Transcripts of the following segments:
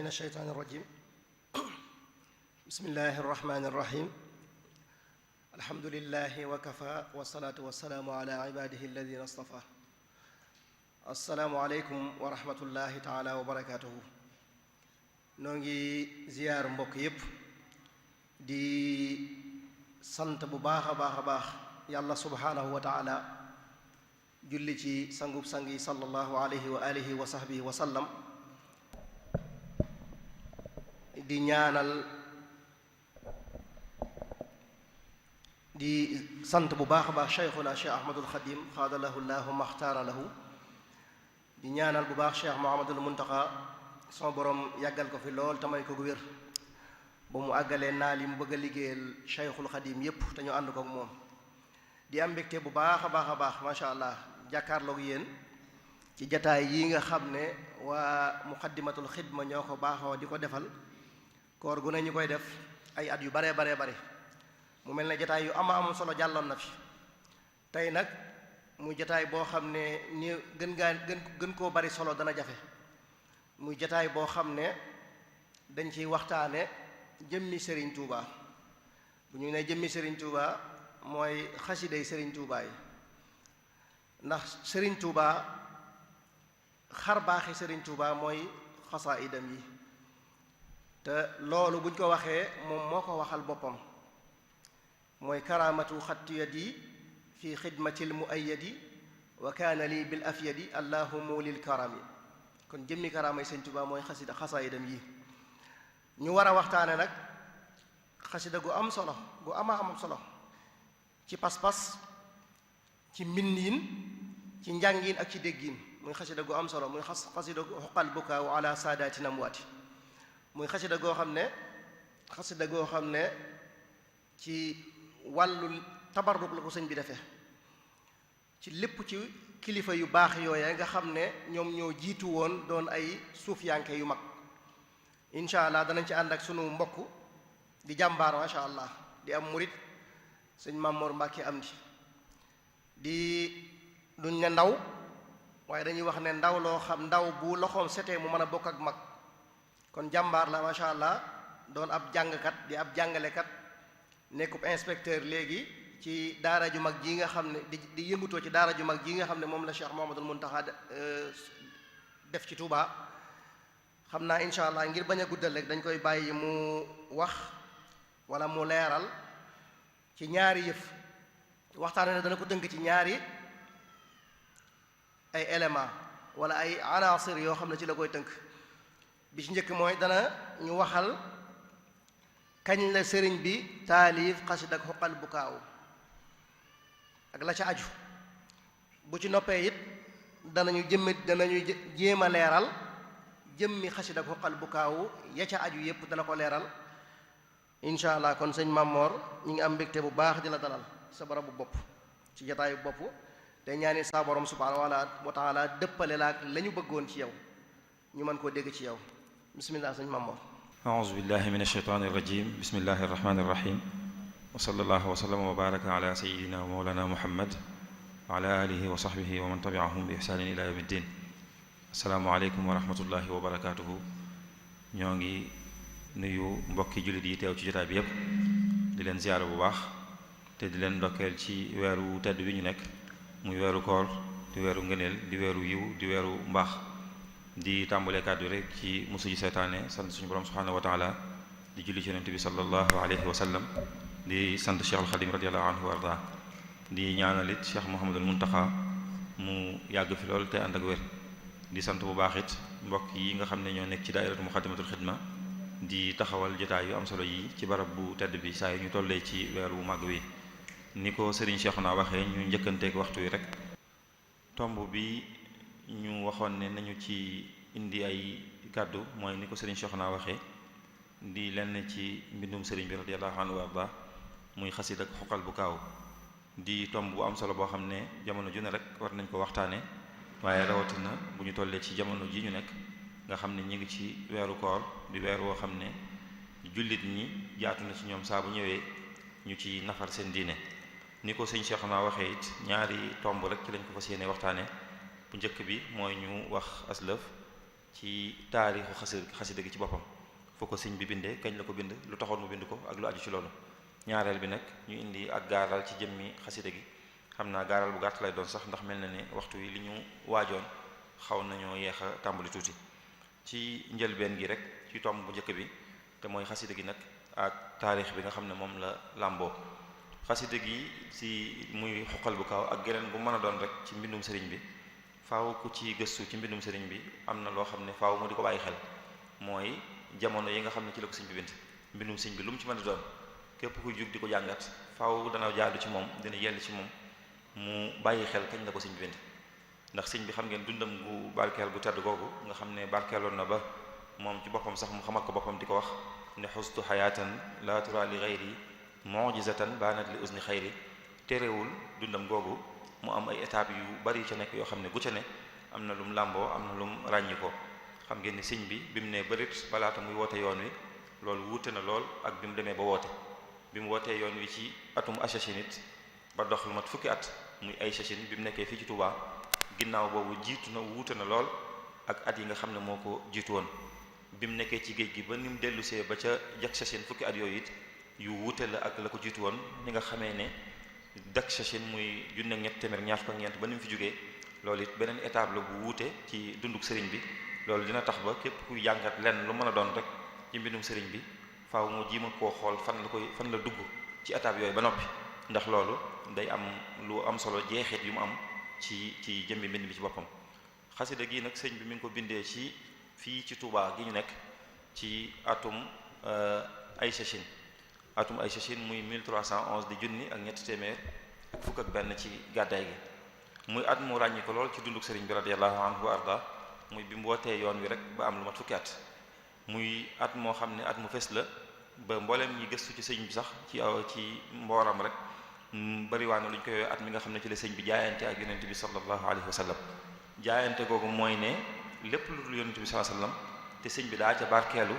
من الشيطان الرجيم بسم الله الرحمن الرحيم الحمد لله وكفى والصلاة والسلام على عباده الذين اصطفى السلام عليكم ورحمة الله تعالى وبركاته نونغي زيار مبوك يب دي sant bu baax a baax yàlla subhaanahu wa taala julli ci sangub sang yi sallallahu alayhi wa alihi wa sahbihi wa sallam di ñaanal di sant bu baax a baax cheikhuna cheikh ahmadul xadim xaadalahu llahu maxtaara lahu di ñaanal bu baax cheikh muhammadul muntaxa sama borom yàggal ko fi lool tamay ko gu wér ba mu àggalee naal yi mu bëgg a liggéeyal cheikhul xadim yépp te ñu ànd ko ak moom di am mbégte bu baax a baax macha allah jàkkaarloog yéen ci jataay yi nga xam ne waa muqaddimatul xidma ñoo ko baaxoo di ko defal koor gu ne ñu koy def ay at yu bare mu mel ne jataay yu am solo jàlloon na fi tey nag muy jataay boo xam ne ni gën koo bari solo dana jafe muy jataay boo xam ne dañ ciy waxtaane jëmmi Serigne Touba bu ñu ne jëmmi Serigne Touba mooy xasiday Serigne Touba yi ndax Serigne Touba xar baaxi Serigne Touba mooy xasaayidam yi te loolu buñ ko waxee moom moo ko waxal boppam mooy karaamatu xattu yadi fi xidmatil muayyadi wa kaana lii bil afyadi allahumma lil karami kon jëmmi karaamay Serigne Touba mooy xasaayidam yi ñu war a waxtaane nag xasida gu am solo gu am solo ci pas-pas ci mbindiin ci njàngiin ak ci déggiin muy xasida gu am solo muy xasida gu xoqal bukaaw ala saadatina amwaati muy xasida goo xam ne ci wàllu tabarruk la ko sëñ bi defee ci lépp ci kilifa yu baax yooya nga xam ne ñoom ñoo jiitu woon doon ay suufiyanke yu mag incha allah danañ ci ànd ak sunu mbokk di jàmbaar macha allah di am murit sëñ Mamoor Mbàkke am di duñ ne ndaw waaye dañuy wax ne ndaw bu loxoom setee mu mën a bokk ak mag kon jàmbaar la macha allah doon ab jàngkat di ab jàngalekat nekkub inspecteur léegi ci daara ju mag ji nga xam ne di yëngutoo ci daara ju mag ji nga xam ne moom la Cheikh Mouhamadoul Mountakha def ci Touba. xam naa incha allah ngir bañ a guddal rek dañ koy bàyyi mu wax wala mu leeral ci ñaari yëf waxtaane ne dana ko dënk ci ñaari ay élément wala ay anaasir yoo xam ne ci la koy tënk bi ci njëkk mooy dana ñu waxal kañ la sëriñ bi taalif xasida ak xoqal bukaaw ak la ca aju bu ci noppee it danañu jéem a leeral jëmmi xasida ak xoqal bukaaw ya ca aju yépp dana ko leeral incha allah kon sëñ Mamor ñi ngi am mbégte bu baax di la dalal sa barabu bopp ci jataayu bopp te ñaani saa borom subhaanahu wa taala dëppale la ak la ñu bëggoon ci yow ñu mën koo dégg ci yow bismillah sëñ Mamor aouzu billahi min ashaytaani rajim bismillahi arrahmani irrahim wa sallallahu wa sallama wa baraka ala sayidina wa mawlana muhammad wa ala alihi wa sahbihi wa man tabiahum bi ihsanin ila yawmi ddin asalaamaaleykum wa rahmatullahi wa barakaatuhu ñoo ngi nuyu mbokki jullit yi teew ci jotaay bi yépp di leen ziyaara bu baax te di leen ndokkeel ci weeru tedd bi ñu nekk muy weeru koor di weeru ngëneel di weeru yiw di weeru mbaax di tàmbalee kàddu rek ci musu ji seytaane sant suñu borom subhaanahu wa taala di julli ci yonent bi sallallahu alayhi wa sallam di sant Cheikh al Xadim radiyallahu anhu wa arda di ñaanalit Cheikh Mouhamadul Muntaxa mu yàgg fi lool te ànd ak wér di sant bu baax it mbokk yi nga xam ne ñoo nekk ci daairatu muqaddimatul xidma di taxawal jotaay yu am solo yi ci barab bu tedd bi saa yu ñu tollee ci weeru màgg wi ni ko Serigne Cheikhouna waxee ñu njëkkanteek waxtu wi rek tomb bi ñu waxoon ne nañu ci indi ay kàddu mooy ni ko Serigne Cheikhouna waxee di lenn ci mbindum Serigne bi radiyallahu anhu wa arda muy xasid ak xoqal bu kaaw di tomb bu am solo boo xam ne jamono ju ne rek war nañ ko waxtaane waaye rawatina bu ñu tollee ci jamono ji ñu nekk nga xam ne ñu ngi ci weeru koor di weer woo xam ne jullit ñi jaatu na ci ñoom saa bu ñëwee ñu ci nafar seen diine ni ko sëñ Cheikhouna waxee it ñaari tomb rek ci lañ ko fas yéene waxtaane bu njëkk bi mooy ñu wax aslëf ci taarixu xasida gi ci boppam foo ko sëñ bi bindee kañ la ko bind lu taxoon mu bind ko ak lu aju ci loolu. ñaareel bi nag ñu indi ak gaaral ci jëmmi xasida gi xam naa gaaral bu gàtt lay doon sax ndax mel na ne waxtu wi li ñu waajoon xaw nañoo yeex a tàmbali tuuti ci njëlbeen gi rek ci tomb bu njëkk bi te mooy xasida gi nag ak taarix bi nga xam ne moom la làmboo. xasida gi si muy xuqal bu kaw ak geneen bu mën a doon rek ci mbindum sëriñ bi faaw ku ci gëstu ci mbindum sëriñ bi am na loo xam ne faaw mu di ko bàyyi xel mooy jamono yi nga xam ne ci la ko sëñ bi bind mbindum sëñ bi lu mu ci mën a doon képp kuy jug di ko jàngat faaw dana jaadu ci moom dina yell ci moom mu bàyyi xel kañ la ko sëñ bi bind ndax sëñ bi xam ngeen dundam gu barkeel gu tedd googu nga xam ne barkeeloon na ba moom ci boppam sax mu xamal ko boppam di ko wax ne xustu xayaatan la tura li xayri mujizatan baanat li usni xayri terewul dundam googu mu am ay étapes yu bari ca nekk yoo xam ne gu ca ne am na lum làmboo am na lum ràññi ko xam ngeen ni sëñ bi mu ne bërit balaata muy woote yoon wi loolu wuute na lool ak bi mu demee ba woote bi mu wootee yoon wi ci atum achachinit ba dox lu mat fukki at muy ay chachin bi mu nekkee fii ci Touba ginnaaw boobu jiitu na wuute na lool ak at yi nga xam ne moo ko jiitu woon bi mu nekkee ci géej gi ba ni mu dellusee ba ca jak chachin fukki at yooyu it yu wuute la ak la ko jiitu woon ni nga xamee ne dak chachin muy junne ak ñett téeméer ñaar fukk ak ñeent ba ni mu fi jógee loolu it beneen étape la bu wuute ci dunduk sëriñ bi loolu dina tax ba képp kuy jàngat lenn lu mën a doon rek ci mbindum sëriñ bi faaw mu jiima koo xool fan la dugg ci étape yooyu ba noppi ndax loolu day am lu am solo jeexit yu mu am ci jëmbi mbind bi ci boppam. xasida gi nag sëñ bi mi ngi ko bindee ci fii ci Touba gi ñu nekk ci atum ay chachin muy 1311 di junni ak ñetti téeméer ak fukk ak benn ci gàddaay gi muy at mu ràññi ko lool ci dunduk sëriñ bi radiyallahu anhu wa arda muy bi mu wootee yoon wi rek ba am lu mat fukki at muy at moo xam ne at mu fes la ba mbooleem ñi gëstu ci sëñ bi sax ci mbooram rek bariwaana lu ñu koy at mi nga xam ne ci la sëñ bi jaayante ak yonent bi sallallahu alayhi wa sallam jaayante googu mooy ne lépp lu dul yonent bi sallallahu alayhi wa sallam te sëñ bi daa ca barkeelu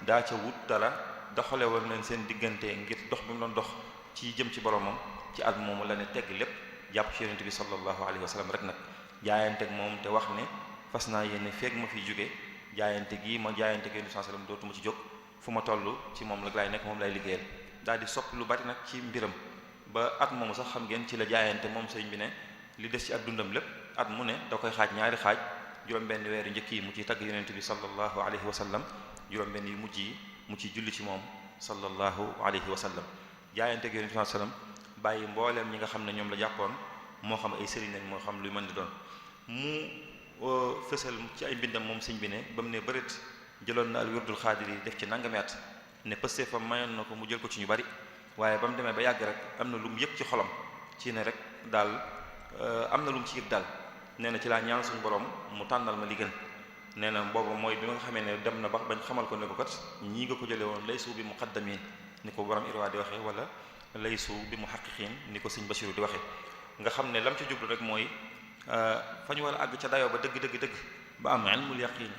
daa ca wut dara doxale woon leen seen diggante ngir dox bi mu doon dox ci jëm ci boromam ci at moomu la ne tegg lépp jàpp ci yonent bi sallallahu alayhi wa sallam rek nag jaayante ak moom te wax ne fas naa yéene feeg ma fi jóge jaayante gi ma jaayante gi yonent bi sallallahu alayhi wa sallam dootuma ci jóg fu ma toll ci moom la laay nekk moom lay liggéeyal daal di sopp lu bari nag ci mbiram ba at moomu sax xam ngeen ci la jaayante moom sëñ bi ne li des ci ak dundam lépp at mu ne da koy xaaj ñaari xaaj juróom-benn weeru njëkk yi mu ciy tagg yonent bi sallallahu alayhi wa sallam juróom-benn yu mujj yi mu ciy julli ci moom sallallahu alayhi wa sallam jaayante gi yonent bi sallallahu alayhi wa sallam bàyyi mbooleem ñi nga xam ne ñoom la jàppoon moo xam ay sëriñ lañ moo xam luy mën di doon mu fësal ci ay mbindam moom sëñ bi ne ba mu ne bërit jëloon na al wirdul xaadir yi def ci nangami at ne pëste fa mayoon na ko mu jël ko ci ñu bari waaye ba mu demee ba yàgg rek am na lu mu yëg ci xolam ci ne rek daal am na lu mu ci yëg daal nee na ci laa ñaan suñu borom mu tànnal ma li gën nee na booba mooy bi nga xamee ne dem na ba bañ xamal ko ne ko kat ñii nga ko jëlee woon laysu bi muqaddamin ni ko borom irwa di waxee wala laysu bi muhaqqiqin ni ko sëñ Basiru di waxee nga xam ne lam ci jublu rek mooy fa ñu war a àgg ca dayoo ba dëgg ba am ilmul yaqin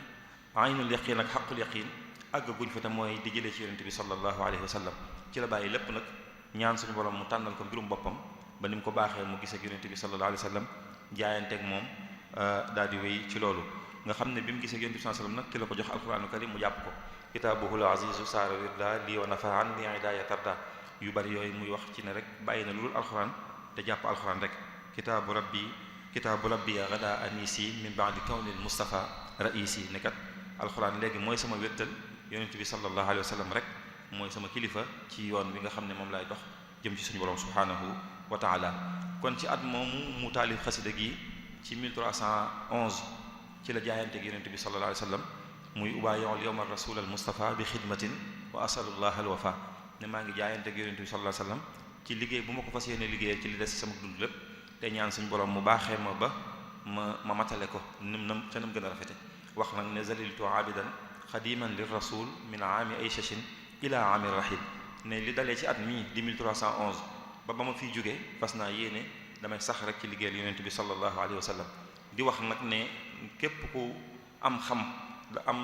aynul yaqin ak xaqul yaqin àgg guñ fa te mooy di jëlee ci yonente bi sallallahu alayhi wa sallam ci la bàyyi lépp nag ñaan suñu borom mu tànnal ko mbirum boppam ba ni mu ko baaxee mu gis ak yonente bi sallallahu alayhi wa sallam jaayanteeg moom daal di wéy ci loolu nga xam ne bi mu gisee ak yonente bi sallallahu alayhi wa sallam nag ci la ko jox alquranu karim mu jàpp ko kitaabuhul azizu saara wirda lii wa nafaan li idaaya tarda yu bari yooyu muy wax ci ne rek bàyyi na lu dul alquran te jàpp alquran rek kitaabu rabbi gada anisi min ba'di kawnil mustafa raisi ne kat alquran léegi mooy sama wéttal yonente bi sallallahu alayhi wa sallam rek mooy sama kilifa ci yoon bi nga xam ne moom lay dox jëm ci suñu borom subhanahu wa taala kon ci at moomu mu taalif xasida gi ci 1311 ci la jaayante gi yonente bi sallallahu alayhi wa sallam muy ubaayi'ul yawma rasul al mustafa bi xidmatin wa asalullah al wafa ne maa ngi jaayante gi yonente bi sallallahu alayhi wa sallam ci liggéey bu ma ko fas yéene liggéeyal ci li des ci sama dund lépp te ñaan suñu borom mu baaxee ma ba ma matale ko nam ca nam gën a rafete wax nag ne zaliltu abidan xadiman lir rasul min aami ay chachin ila aami rahil ne li dalee ci at mii di 1311 ba ma fiy jógee fas naa yéene damay sax rek ci liggéeyal yonent bi sallallahu alayhi wa sallam di wax nag ne képp ku am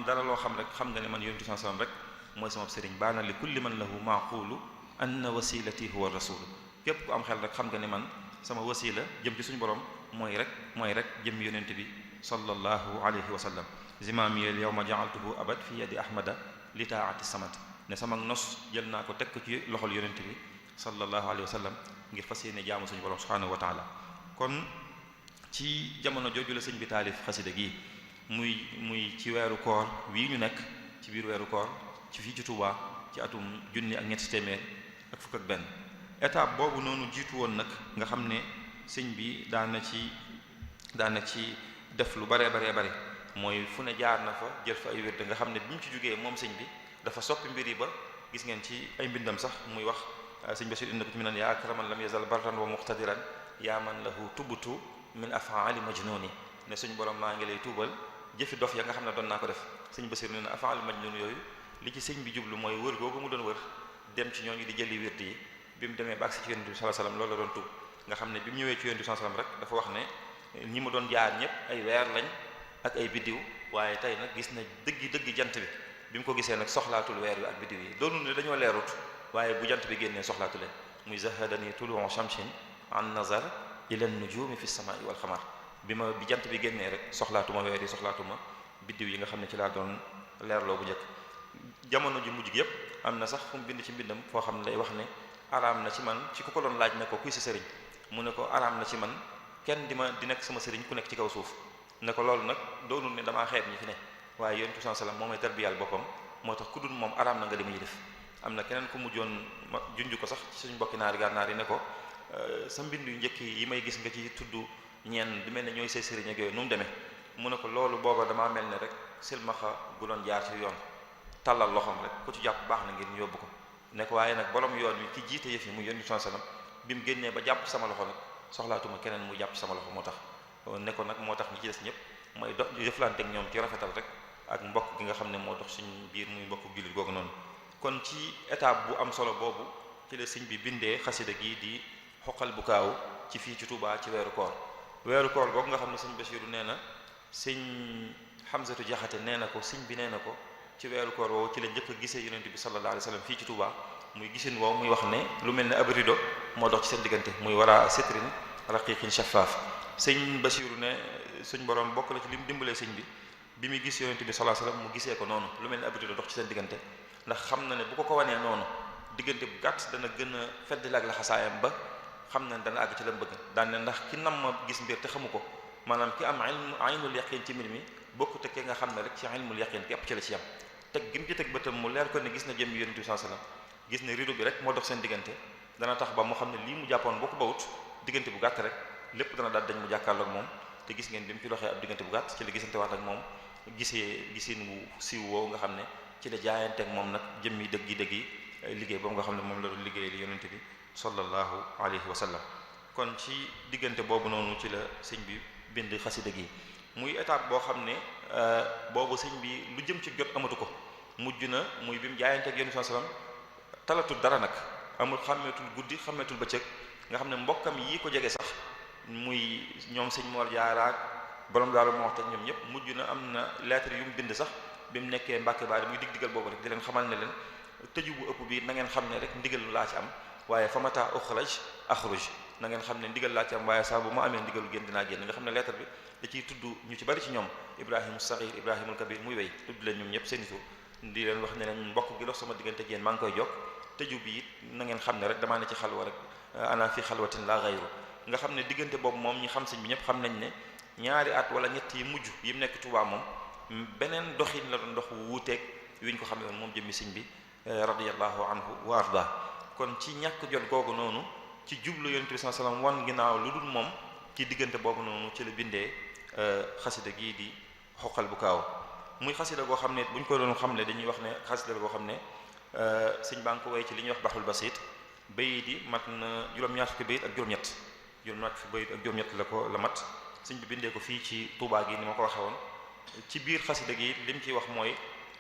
dara loo xam rek xam nga ne man yonent bi sallallahu alayhi wa sallam rek mooy sama sëriñ baana li kulli man lahu maaqulu anna wasilati huwa rasul képp ku am xel rek xam nga ne man sama wasila jëm ci suñu borom mooy rek jëm yonent bi sallallahu alayhi wa sallam zimaamiyel yow ma ja'altuhu abad fi yadi ahmada li taati samad ne sama nos jël naa ko teg ko ci loxol yonent bi sallallahu alayhi wa sallam ngir fas yéene jaamu suñu borom subhanahu wa taala. kon ci jamono jooju la sëñ bi taalif xasida gi muy ci weeru koor wii ñu nekk ci biir weeru koor ci fii ci Touba ci atum 1701 étape boobu noonu jiitu woon nag nga xam ne sëñ bi daan na ci def lu bare mooy fu ne jaar na fa jël fa ay wérde nga xam ne bi mu ci jógee moom sëñ bi dafa soppi mbir yi ba gis ngeen ci ay mbindam sax muy wax sëñ Bachir indi ko ci mi naan yaa akraman lam yazal barran wa muqtadiran yaa man lahu tubtu min afaali majnuni ne suñ borom maa ngi lay tuubal jëfi dof ya nga xam ne doon naa ko def sëñ Bachir ne na afaali majnuni yooyu li ci sëñ bi jublu mooy wër googu mu doon wër dem ci ñooñu di jëli wérde yi bi mu demee ba agsi ci yonent bi sallallahu alayhi wasallam loolu la doon tuub nga xam ne bi mu ñëwee ci yonent bi sallallahu alayhi wasallam rek dafa wax ne ñi ma doon jaar ñëpp ay weer lañ ak ay biddiw waaye tey nag gis na dëggi jant bi mu ko gisee nag soxlaatul weer wi ak biddiw yi doonul ne dañoo leerut waaye bu jant bi génnee soxlaatu leen muy zahadani tulu'u shamsin an nazar ila nujumi fi samai wal xamar bi jant bi génnee rek soxlaatuma weer yi soxlaatuma biddiw yi nga xam ne ci laa doon leerloo bu njëkk jamono ji mujj gi yépp am na sax fu mu bind ci mbindam foo xam ne day wax ne araam na ci man ci ku ko doon laaj ne ko kuy sa sëriñ mu ne ko araam na ci man kenn di nekk sama sëriñ ku nekk ci kaw suuf ne ko loolu nag doonul ne damaa xeeb ñi fi ne waaye yonent bi sallallahu alayhi wasallam moo may tarbiyal boppam moo tax ku dul moom araam na nga di ma def am na keneen ku mujjoon junj ko sax ci suñu mbokki naari gànnaar yi ne ko sa mbind yu njëkk yi may gis nga ci tudd ñeen di mel ne ñooy say sëriñ ak yooyu nu mu demee mu ne ko loolu booba damaa mel ne rek silmaxa gu doon jaar ci yoon tàllal loxoom rek ku ci jàpp baax na ngir ñu yóbbu ko ne ko waaye nag borom yoon wi ki jiite yëf yi muy yonent bi sallallahu alayhi wasallam bi mu génnee ba jàpp sama loxo nag soxlaatuma keneen mu jàpp sama loxo moo tax ne ko nag moo tax ñi ci des ñëpp mooy jëflante ak ñoom ci rafetal rek ak mbokk gi nga xam ne moo dox suñu biir muy mbokk jullit googu noonu kon ci étape bu am solo boobu ci la sëñ bi bindee xasida gi di xoqal bu kaaw ci fii ci Touba ci weeru koor googu nga xam ne sëñ Bachiru nee na sëñ Hamzatu Jaxate nee na ko sëñ bi nee na ko ci weeru koor woowu ci la njëkk a gisee yonent bi sallallahu alayhi wasallam fii ci Touba muy gisin woowu muy wax ne lu mel ne ab rido moo dox ci seen diggante muy wara sitrin raqiqin shaffaaf sëñ Bachiru ne suñ borom bokk na ci li mu dimbalee sëñ bi muy gis yonent bi sallallahu alayhi wasallam mu gisee ko noonu lu mel ne ab rido dox ci seen diggante ndax xam na ne bu ko wanee noonu diggante bu gàtt dana gën a feddali ak laxasaayam ba xam na ne dana àgg ci la mu bëgg daan ne ndax ki nam ma gis mbir te xamu ko maanaam ki am aynul yaqin ci mbir mi bokkut ak ki nga xam ne rek ci ilmul yaqin ki ëpp ci la ci yam teg gi mu ci teg bëtam mu leer ko ne gis na jëm yonent bi sallallahu alayhi wasallam gis ne rido bi rek moo dox seen diggante dana tax ba mu xam ne lii mu jàppoon boo ko bawut diggante bu gàtt rek lépp dana daal dañ mu jàkkaarloog moom te gis ngeen bi mu ci doxee ab diggante bu gàtt ci la gisante waat ak moom gisin wu siiw woowu nga xam ne ci la jaayanteeg moom nag jëmmi dëggi liggéey boobu nga xam ne moom la doon liggéey li yonent bi sallallahu alayhi wa sallam kon ci diggante boobu noonu ci la sëñ bi bind xasida gi muy étape boo xam ne boobu sëñ bi lu jëm ci jot amatu ko mujj na muy bi mu jaayanteeg yonent bi sallallahu alayhi wasallam talatul dara nag amul xàmmeetul guddi xàmmeetul bëccëg nga xam ne mbokkam yi ko jege sax muy ñoom sëñ Mor Jaara borom Daaru Muxti ñoom ñëpp mujj na am na lettre yu mu bind sax bi mu nekkee Mbàkke Baari muy digal boobu rek di leen xamal ne leen tëju bu ëpp bi na ngeen xam ne rek ndigal laa ci am waaye fa mata uxraj axruj na ngeen xam ne ndigal laa ci am waaye sax bu ma amee ndigalu génn dinaa génn nga xam ne lettre bi da ciy tudd ñu ci bari ci ñoom Ibrahima Saxiir Ibrahimul Kabir muy wey tudd leen ñoom ñëpp seen tur di leen wax ne leen mbokk gi dox sama diggante yéen maa ngi koy jokk tëju bi it na ngeen xam ne rek damaa ne ci xalwa rek ana fi xalwatin la ghayru nga xam ne diggante boobu moom ñi xam sëñ bi ñëpp xam nañ ne ñaari at wala ñett yi mujj yi mu nekk Tuubaa moom beneen doxin la doon dox wuuteeg yuñ ko xamee woon moom jëmmi sëñ bi radiyallahu anhu wa arda kon ci ñàkk jot googu noonu ci jublu yonent bi sallallahu alayhi wasallam wan ginnaaw lu dul moom ci diggante boobu noonu ci la bindee xasida gii di xoqal bu kaaw muy xasida goo xam ne buñ ko doon xamle dañuy wax ne xasida goo xam ne sëñ baa ngi ko way ci li ñuy wax baxul basit bayit yi mat na juróom-ñaar fukki bayit ak juróom-ñett fukki bayit ak juróom-ñett la mat sëñ bi bindee ko fii ci Tuubaa gi ni ma ko waxee woon ci biir xasida gi lim ciy wax mooy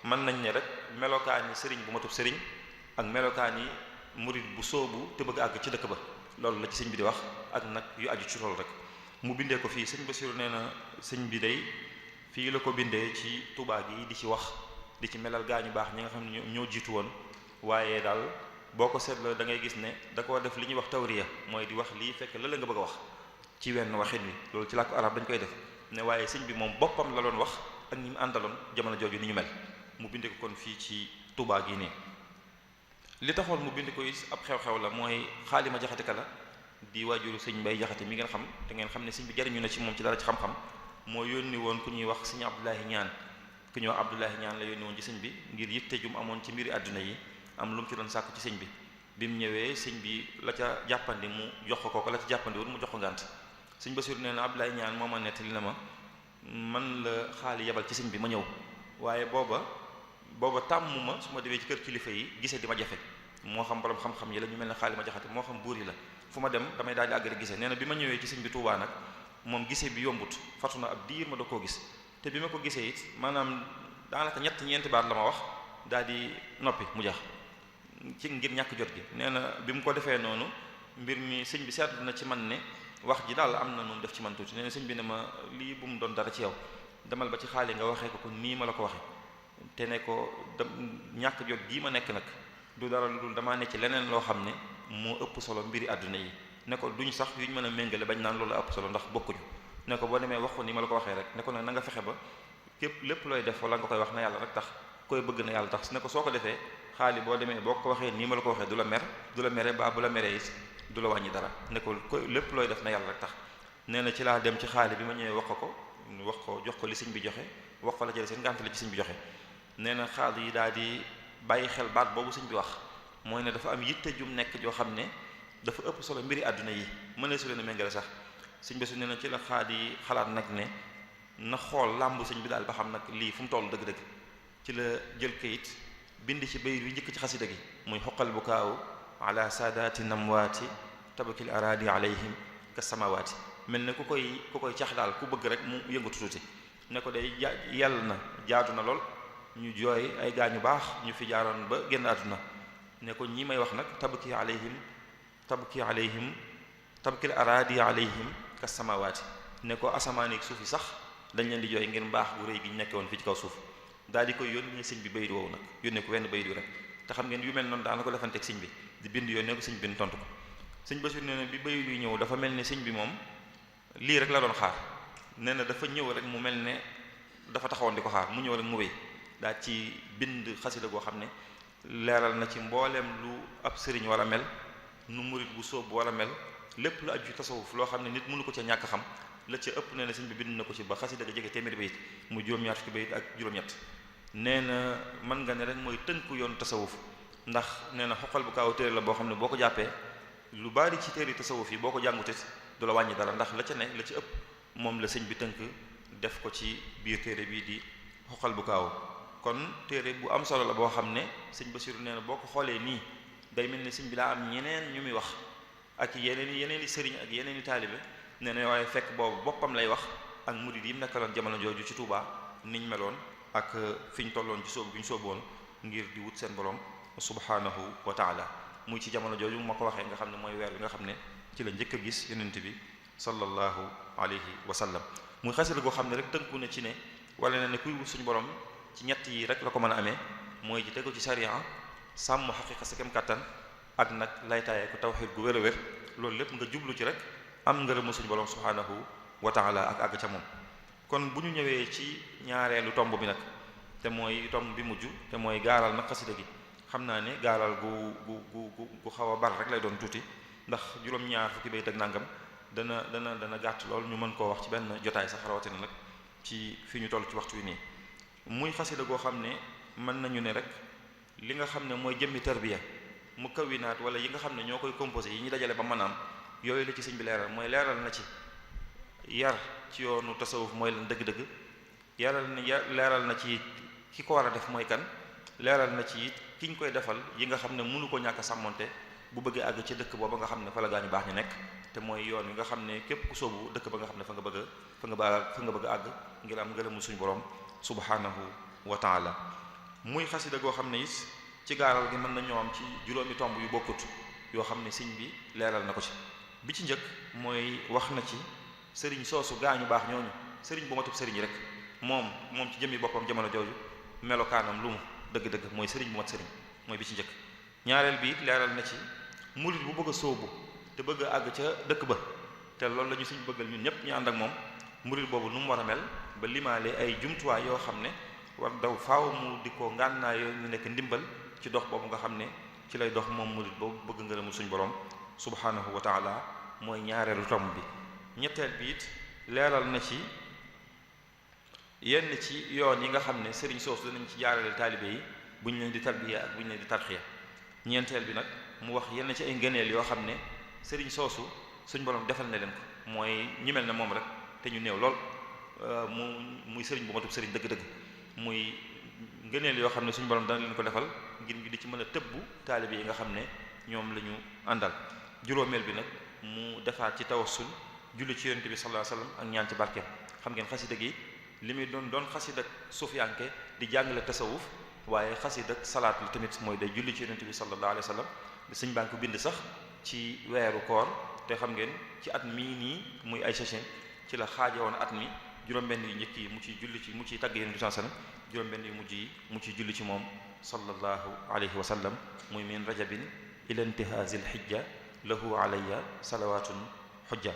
mën nañ ne rek melokaan yi sëriñ bu matub sëriñ ak melokaan yi murid bu soobu te bëgg àgg ci dëkk ba loolu la ci sëñ bi di wax ak nag yu aju ci loolu rek mu bindee ko fii sëñ Basiru nee na sëñ bi day fii la ko bindee ci Tuubaa gi di ci wax di ci melal gaa ñu baax ñi nga xam ne ñoo jiitu woon waaye daal boo ko seetloo da ngay gis ne da koo def li ñuy wax tawriya mooy di wax lii fekk la nga bëgg a wax ci wenn waxin wi loolu ci làkku arab dañ koy def ne waaye sëñ bi moom boppam la doon wax ak ñi mu àndaloon jamono jooju ni ñu mel mu bind ko kon fii ci Touba gi nii. li taxoon mu bind ko it ab xew-xew la mooy Xaalima Jaxate Kala di waajuru sëñ Mbay Jaxate mi ngeen xam te ngeen xam ne sëñ bi jariñu na ci moom ci dara ci xam-xam moo yónni woon ku ñuy wax sëñ Abdoulahi Ñaan ku ñuy wax Abdoulahi Ñaan la yónni woon ci sëñ bi ngir yitte jum amoon ci mbiri àdduna yi am lu mu ci doon sàkku ci sëñ bi mu ñëwee sëñ bi la ca jàppandi mu jox ko la ca jàppandi woon mu jox ko ngànt sëñ Basiru nee na Abdoulahi Ñaan moo ma nettali na ma man la xaali yebal ci sëñ bi ma ñëw waaye booba tàmm ma su ma demee ci kër kilifa yi gisee di ma jafe moo xam borom xam-xam yi la ñu mel ne Xaalima Jaxate moo xam buur yi la fu ma dem damay daal di àgg rek gisee nee na bi ma ñëwee ci sëñ bi Tuubaa nag moom gisee bi yombut fatu na ab diir ma da koo gis te bi ma ko gisee it maanaam daanaka ñeenti baat la ma wax daal di noppi mu jax ci ngir ñàkk jot gi nee na bi mu ko defee noonu mbir mi sëñ bi seetlu na ci man ne wax ji daal am na noonu def ci man tuuti nee na sëñ bi ne ma lii bu mu doon dara ci yow demal ba ci xaali nga waxee ko nii ma la ko waxe te ne ko ñàkk jot gii ma nekk nag du dara lu dul damaa ne ci leneen loo xam ne moo ëpp solo mbiri àdduna yi ne ko duñ sax yuñ mën a méngale bañ naan loolu ëpp solo ndax bokkuñu ne ko boo demee wax ko ni ma la ko waxee rek ne ko nag na nga fexe ba képp lépp looy def wala nga koy wax na yàlla rek tax koy bëgg na yàlla tax ne ko soo ko defee xaali boo demee boo ko waxee nii ma la ko waxee du la mere ba bu la meree it du la wàññi dara ne ko lépp looy def na yàlla rek tax nee na ci laa dem ci xaali bi ma ñëwee wax ko jox ko li sëñ bi joxe wax ko la jële seen ngànt la ci sëñ bi joxe nee na xaal yi daal di bàyyi xel baat boobu sëñ bi wax mooy ne dafa am yitte jum nekk joo xam ne dafa ëpp solo mbiri àdduna yi mënee su leen a méngale sax sëñ bi su nee na ci la xaal yi xalaat nag ne na xool làmbu sëñ bi daal ba xam nag lii fu mu toll dëgg-dëgg ci la jël kayit bind ci bayit yu njëkk ci xasida gi muy xoqal bu kaaw ala saadaati namwaati tabakil araadi alayhim ka samawaati mel ne ku koy cax daal ku bëgg rek mu yëngatu tuuti ne ko day yàlla na jaadu na lool ñu jooy ay gaañu baax ñu fi jaaroon ba génn àdduna ne ko ñi may wax nag tabki alayhim tabkil araadi alayhim ka samawaati ne ko asamaani ak suuf yi sax dañ leen di jooy ngir mbaax gu rëy gi ñu nekke woon fii ci kaw suuf daal di koy yónnee sëñ bi bayit woowu nag yónnee ko wenn bayit wi rek te xam ngeen yu mel noonu daana ko defanteeg sëñ bi di bind yónnee ko sëñ bi tontu ko sëñ Basiru nee na bi bayit wi ñëw dafa mel ne sëñ bi moom lii rek la doon xaar nee na dafa ñëw rek mu mel ne dafa taxawoon di ko xaar mu ñëw rek mu wéy daa ci bind xasida goo xam ne leeral na ci mbooleem lu ab sëriñ war a mel nu murit bu sóobu war a mel lépp lu aju ci tasawuf loo xam ne nit mënu ko ca ñàkk xam la ca ëpp nee na sëñ bi bind na ko ci ba xasida ga jege téeméeri bayit mu juróom-ñaar fukki bayit ak juróom-ñett nee na mën nga ne rek mooy tënku yoonu tasawuf ndax nee na xoqal bu kaaw téere la boo xam ne boo ko jàppee lu bari ci téere tasawuf yi boo ko jàngutit du la wàññi dara ndax la ca ne la ci ëpp moom la sëñ bi tënk def ko ci biir téere bii di xoqal bu kaaw kon téere bu am solo la boo xam ne sëñ Basiru nee na boo ko xoolee nii day mel ne sëñ bi daa am ñeneen ñu muy wax ak yeneen i sëriñ ak yeneen i taalibe nee na waaye fekk boobu boppam lay wax ak murid yi mu nekkaloon jamono jooju ci Touba niñ meloon ak fi ñu tolloon ci sóobu bi ñu sóoboon ngir di wut seen borom subhanahu wa taala muy ci jamono jooju ma ko waxee nga xam ne mooy weer bi nga xam ne ci la njëkk a gis yonent bi sallallahu alayhi wa sallam muy xasida goo xam ne rek tënku na ci ne wala na ne kuy wut suñu borom ci ñett yi rek la ko mën a amee mooy ji tegu ci sariya sàmm xaqiqa sa kem kàttan ak nag laytaaye ko tawxiid gu wér a wér loolu lépp nga jublu ci rek am ngërëmu suñu borom subhanahu wa taala ak àgg ca moom kon bu ñu ñëwee ci ñaareelu tomb bi nag te mooy tomb bi mujj te mooy gaaral nag xasida gi xam naa ne gaaral gu xaw a bar rek lay doon tuuti ndax juróom-ñaar fukki bayit ak nangam dana gàtt lool ñu mën koo wax ci benn jotaay sax rawatina nag ci fi ñu toll ci waxtu wi nii muy xasida goo xam ne mën nañu ne rek li nga xam ne mooy jëmmi tarbiya mu kawinaat wala yi nga xam ne ñoo koy composé yi ñu dajale ba maanaam yooyu la ci sëñ bi leeral mooy leeral na ci yar ci yoonu tasawuf mooy lan dëgg-dëgg leeral na ci ki ko war a def mooy kan leeral na ci it ki ñu koy defal yi nga xam ne mënu ko ñàkk a sàmmonte bu bëggee àgg ci dëkk booba nga xam ne fa la gaañu baax ñu nekk te mooy yoon wi nga xam ne képp ku sóobu dëkk ba nga xam ne fa nga bëgg a àgg ngir am ngërëmu suñu borom subhanahu wa taala muy xasida goo xam ne it ci gaaral gi mën nañoo am ci juróomi tomb yu bokkut yoo xam ne sëñ bi leeral na ko ci bi ci njëkk mooy wax na ci sëriñ soosu gaañu baax ñooñu sëriñ bu matub sëriñ rek moom ci jëmmi boppam jamono jooju melokaanam lu mu dëgg-dëgg mooy sëriñ bu mat sëriñ mooy bi ci njëkk ñaareel bi it leeral na ci murid bu bëgg a sóobu te bëgg a àgg ca dëkk ba te loolu la ñu sëñ bëggal ñun ñëpp ñu ànd ak moom murid boobu nu mu war a mel ba limaale ay jumtuwaay yoo xam ne war daw faaw mu di ko ngànnaay yooyu ñu nekk ndimbal ci dox boobu nga xam ne ci lay dox moom murid boobu bëgg ngërëmul suñu borom subhanahu wa taala mooy ñaareelu tomb bi. ñetteel bi it leeral na ci yenn ci yoon yi nga xam ne sëriñ soosu danañ ci jaarale taalibe yi bu ñu leen di tarbiya ak bu ñu leen di tarxiya. ñeenteel bi nag mu wax yenn ci ay ngëneel yoo xam ne sëriñ soosu suñ borom defal na leen ko mooy ñi mel ne moom rek te ñu néew lool muy sëriñ bu matub sëriñ dëgg-dëgg muy ngëneel yoo xam ne suñu borom dana leen ko defal ngir ñu di ci mën a tëbbu taalibe yi nga xam ne ñoom la ñu àndal. juróomeel bi nag mu defaat ci tawassul julli ci yonent bi sallallahu alayhi wasallam ak ñaan ci barkeem. xam ngeen xasida gi li muy doon xasida ak sufiyanke di jàngale tasawuf waaye xasida ak salaat la tamit mooy day julli ci yonent bi sallallahu alayhi wasallam sëñ baa ngi ko bind sax ci weeru koor te xam ngeen ci at mii nii muy ay sachin ci la xaaje woon at mi juróom-benn yu njëkk yi mu ciy julli ci mu ciy tagg yonent bi sallallahu alayhi wasallam juróom-benn yu mujj yi mu ciy julli ci moom sallallahu alayhi wasallam muy min rajabin ila intihazil hijja lahu alayya salawatun hujja.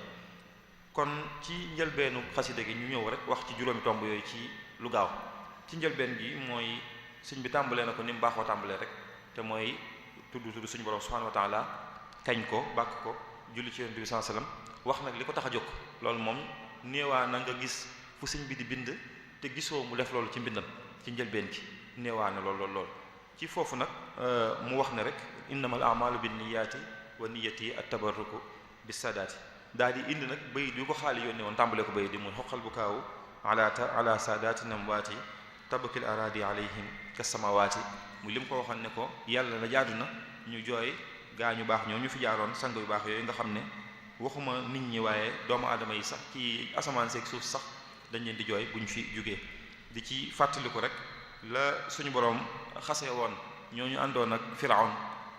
kon ci njëlbeenu xasida gi ñu ñëw rek wax ci juróomi tomb yooyu ci lu gaaw. ci njëlbeen gi mooy sëñ bi tàmbalee na ko ni mu baaxoo tàmbalee rek te mooy tudd suñu borom subhanahu wa taala kañ ko bàkk ko julli ci yonent bi sallallahu alayhi wasallam wax nag li ko tax a jóg. loolu moom néewaa na nga gis fu sëñ bi di bind te gisoo mu def loolu ci mbindam ci njëlbeen gi néewaa na lool ci foofu nag mu wax ne rek innamal a'malu binniyati wa niyyati at-tabarruku bis-sadati daal di indi nag bayit yu ko xaali yónnee woon tàmbalee ko bayit di muy xoqal bu kaawu ala saadaati namwaati tabakil aradi alayhim kasamawaati muy lim ko waxoon ne ko yàlla la jaadu na ñu jooy gaa ñu baax ñoo ñu fi jaaroon sang yu baax yooyu nga xam ne waxuma nit ñi waaye doomu aadama yi sax ci asamaan seeg suuf sax dañ leen di jooy buñ fi jugee di ci fàttaliku rek la suñu borom xasee woon ñooñu àndoon ak Firawn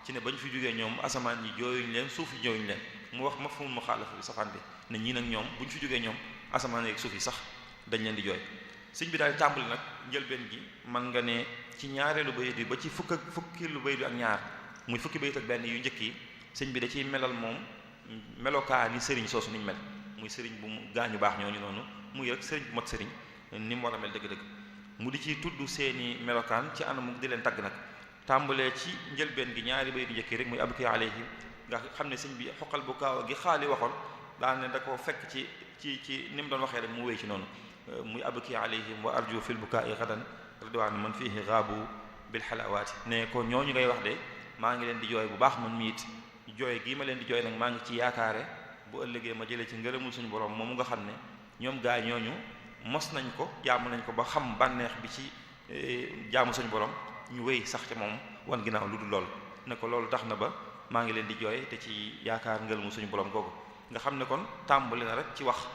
ci ne bañ fi jugee ñoom asamaan yi jooyuñ leen suuf yi jooyuñ leen mu wax mafhumul muxaalafa bi safaan bi ne ñii nag ñoom buñ fi jugee ñoom asamaan yeeg suuf yi sax dañ leen di jooy. sëñ bi daal di tàmbali nag njëlbeen gi man nga ne ci ñaareelu bayit bi ba ci fukki lu bayit ak ñaar muy fukki bayit ak benn yu njëkk yi sëñ bi da ciy melal moom melokaani sëriñ soosu niñ mel muy sëriñ bu mu gaañu baax ñooñu noonu muy rek sëriñ bu mat sëriñ ni mu war a mel dëgg-dëgg mu di ci tudd seeni melokaan ci anamu di leen tagg nag tàmbalee ci njëlbeen gi ñaari bayit yu njëkk yi rek muy abki alayhim nga xam ne sëñ bi xoqal bu kaaw gi xaali waxoon daal ne da ko fekk ci ni mu doon waxee rek mu wéy ci noonu muy abki alayhim wa arju fil bukaai gadan ridwan man fihi gaabu bil xalawaati ne ko ñooñu ngay wax de maa ngi leen di jooy bu baax man miit jooy gii ma leen di jooy nag maa ngi ci yaakaare bu ëllëgee ma jëlee ci ngërëmul suñu borom moomu nga xam ne ñoom gaa ñooñu mos nañ ko jaamu nañ ko ba xam bànneex bi ci jaamu suñu borom ñu wéy sax ca moom wan ginnaaw lu dul lool ne ko loolu tax na ba maa ngi leen di jooy te ci yaakaar ngërëmul suñu borom googu nga xam ne kon tàmbali na rek ci wax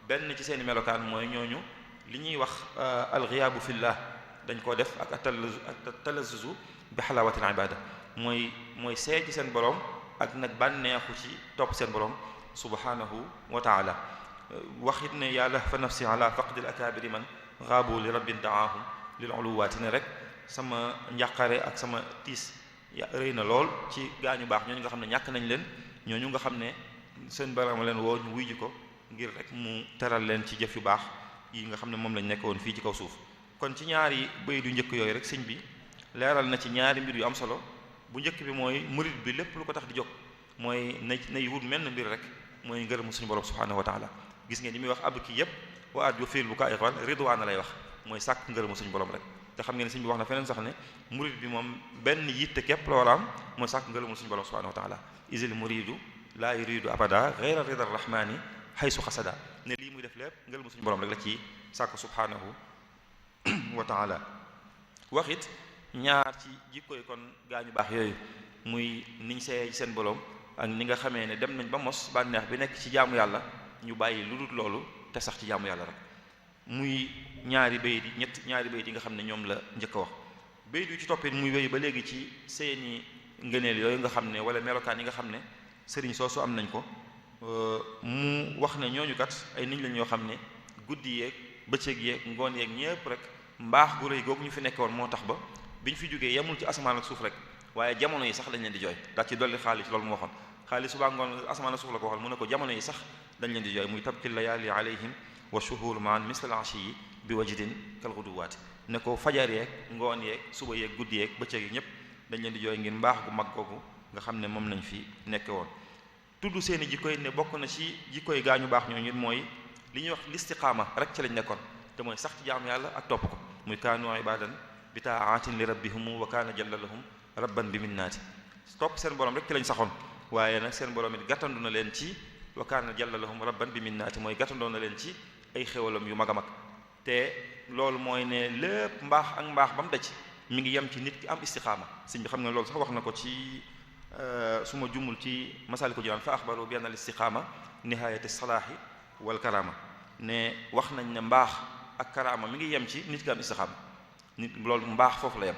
benn ci seeni melokaan mooy ñooñu li ñuy wax alxiyaabu fillah dañ koo def ak talazuzu bi xalawatil ibada mooy seey ci seen borom ak nag bànneexu ci topp seen borom subhanahu wa taala waxit ne yàlla fa nafsi ala faqdil akabiri man xaabu li rabbin daahum lil uluwaati ne rek sama njàqare ak sama tiis rëy na lool ci gaañu baax ñooñu nga xam ne ñàkk nañ leen ñooñu nga xam ne seen borom leen woo ñu wuy ji ko ngir rek mu teral leen ci jëf yu baax yi nga xam ne moom lañ nekkoon fii ci kaw suuf. kon ci ñaari bayit yu njëkk yooyu rek sëñ bi leeral na ci ñaari mbir yu am solo bu njëkk bi mooy murid bi lépp lu ko tax di jóg mooy nay wut menn mbir rek mooy ngërëmu suñu borom subhanahu wa taala gis ngeen ni muy wax ab kii yépp wa at yu fiil bu kaa iqwal ridwaana lay wax mooy sàkk ngërëmu suñu borom rek te xam ngeen sëñ bi wax na feneen sax ne murid bi moom benn yitte képp la war a am mooy sàkk ngërëmu suñu borom subhanahu wa taala isil muridu laa yuridu abada ghayra rida rahmani haysu xasada ne lii muy def lépp ngërëmu suñu borom rek la ci sàkk subhanahu wa taala waxit ñaar ci jikkoy kon gaañu baax yooyu muy niñ seeyee ci seen borom ak ni nga xamee ne dem nañ ba mos bànneex bi nekk ci jaamu yàlla ñu bàyyi lu dul loolu te sax ci jaamu yàlla rek muy ñaari bayit yi nga xam ne ñoom la njëkk a wax bayit yu ci toppit muy wéy ba léegi ci seeni ngëneel yooyu nga xam ne wala melokaan yi nga xam ne sëriñ soosu am nañ ko mu wax ne ñooñu kat ay nit lañ yoo xam ne guddi yeeg bëccëg yeeg ngoon yeeg ñépp rek mbaax gu rëy googu ñu fi nekkoon moo tax ba biñ fi jógee yemul ci asamaan ak suuf rek waaye jamono yi sax dañ leen di jooy daal ci dolli xaalis loolu mu waxoon xaalis subaa ngoon asamaan ak suuf la ko waxal mu ne ko jamono yi sax dañ leen di jooy muy tabkil layaali alayhim wa shuhuru maan misl al ashi bi wajdin kal ghuduwaati ne ko fajar yeeg ngoon yeeg suba yeeg guddi yeeg bëccëg yi ñëpp dañ leen di jooy ngir mbaax gu mag googu nga xam ne moom lañ fi nekke woon tudd seeni jikkoy ne bokk na ci jikkoy gaañu baax ñooñu mooy li ñuy wax listiqaama rek ci lañ nekkoon te mooy sax ci jaamu yàlla ak topp ko muy kaanu ibadan bi taatin li rabbihum wa kaana jalla lahum rabban bi minnaati topp seen borom rek ci lañ saxoon waaye nag seen borom it gàttandu na leen ci wa kaana jalla lahum rabban bi minnaati mooy gàttandoo na leen ci ay xéwalam yu mag a mag te loolu mooy ne lépp mbaax ak mbaax ba mu daj mi ngi yem ci nit ki am istiqaama sëñ bi xam nga loolu sax wax na ko ci su ma jumul ci Masaalikul Jinaan fa axbaru bi anna al istiqaama nihaayati salaahi wal karaama ne wax nañ ne mbaax ak karaama mi ngi yem ci nit ki am istiqaama nit loolu mbaax foofu la yem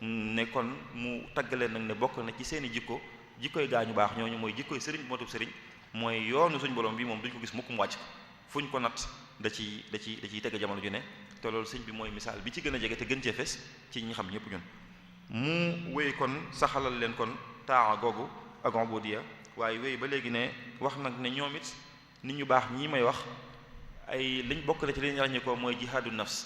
ne kon mu taggaleen nag ne bokk na ci seeni jikkoy gaañu baax ñooñu mooy jikkoy sëriñ bu matub sëriñ mooy yoonu suñ borom bi moom duñ ko gis mukk mu wàcc ko fu ñu ko natt da ciy teg jamono ju ne te loolu sëñ bi mooy misaal bi ci gën a jege te gën cee fes ci ñi xam ñëpp ñun mu wéy kon saxalal leen kon taa googu ak ubudiya waaye wéy ba léegi ne wax nag ne ñoom it nit ñu baax ñii may wax ay liñ bokk na ci li ñu ràññee ko mooy jihaadu nafs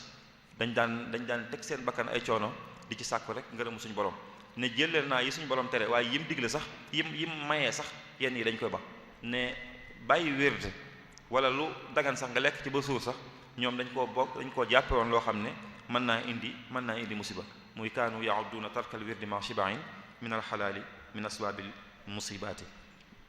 dañ daan teg seen bakkan ay coono di ci sàkku rek ngërëmu suñu borom ne jëleel naa yi suñu borom tere waaye yim digle sax yim mayee sax yenn yi dañ koy ba ne bàyyi wérde wala lu dagan sax nga lekk ci ba suur sax ñoom dañ koo jàppe woon loo xam ne mën naa indi musiba muy kaanu yaudduuna tarkal wirdi ma shibain min al xalaali min asbaabil musibaati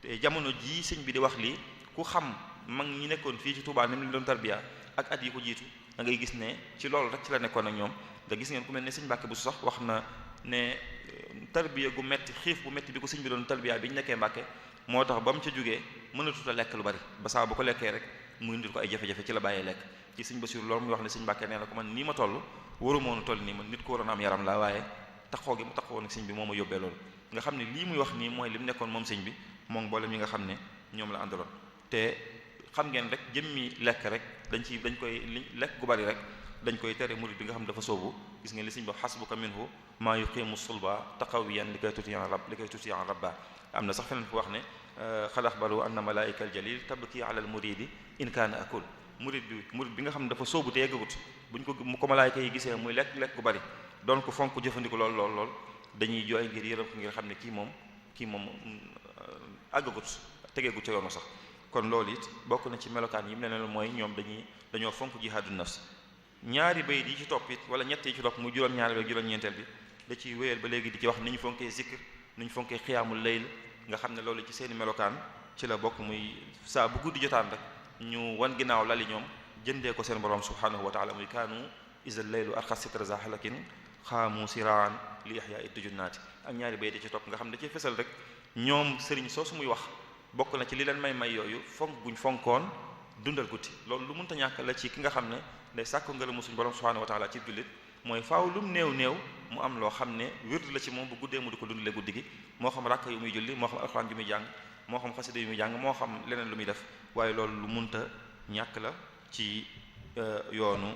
te jamono jii sëñ bi di wax lii ku xam mag ñi nekkoon fii ci Touba ni mu leen doon tarbiya ak at yi ko jiitu da ngay gis ne ci loolu rek ci la nekkoon ak ñoom da gis ngeen ku mel ne sëñ Mbàkke bu sax wax na ne tarbiya gu metti xiif bu metti bi ko sëñ bi doon tarbiya bi ñu nekkee Mbàkke moo tax ba mu ca jógee mënatut a lekk lu bari ba saa bu ko lekkee rek mu indil ko ay jafe-jafe ci la bàyyee lekk ci sëñ Basiru loolu muy wax ne sëñ Mbàkke nee na ko man nii ma toll waru moonu toll nii man nit ko waroon am yaram la waaye taxoo gi mu taxoo nag sëñ bi moo ma yóbbee loolu nga xam ne lii muy wax nii mooy li mu nekkoon moom sëñ bi moom mboolem ñi nga xam ne ñoom la àndaloon te xam ngeen rek jëmmi lekk rek dañ koy lekk gu bari rek dañ koy tere murid bi nga xam ne dafa soobu gis ngeen li sëñ bi xasbuka minhu maa yuqimu sulba taqawiyan li koy tuti an rabba am na sax feneen fu wax ne xad axbaru anna malaika al jalil tabki ala al muridi in kaana akul murid bi nga xam ne dafa soobu te yeggagut buñ ko malaayka yi gisee muy lekk gu bari doon ko fonk jëfandiku lool dañuy jooy ngir yërëm ko ngir xam ne kii moom àggagut tegeegut ca yoonu sax kon loolu it bokk na ci melokaan yi mu ne mooy ñoom dañoo fonk jihaadu nafs ñaari bayit yi ci topp it wala ñett yi ci topp muy juróom-ñaari ak juróom-ñeenteel bi da ciy wéyal ba léegi di ci wax ni ñu fonkee zikr ni ñu fonkee xiyaamul layl nga xam ne loolu ci seeni melokaan ci la bokk muy saa bu guddi jotaan rek ñu wan ginnaaw lali ñoom jëndee ko seen borom subhanahu wa taala muy kaanu isal laylu arxas sitra za halakin xaamu siraan li ihya it junnaati ak ñaari bayit yi ci topp nga xam ne da ciy fesal rek ñoom sëriñ soosu muy wax bokk na ci li leen may yooyu fonk guñ fonkoon dundal guddi loolu lu mënta ñàkk la ci ki nga xam ne day sàkku ngërëmu suñu borom subhanahu wa taala ci jullit mooy faaw lu mu néew mu am loo xam ne wird la ci moom bu guddee mu di ko dundale guddi gi moo xam rakk yu muy julli moo xam alxuraan yu muy jàng moo xam xasida yu muy jàng moo xam leneen lu muy def waaye loolu lu mënta ñàkk la ci yoonu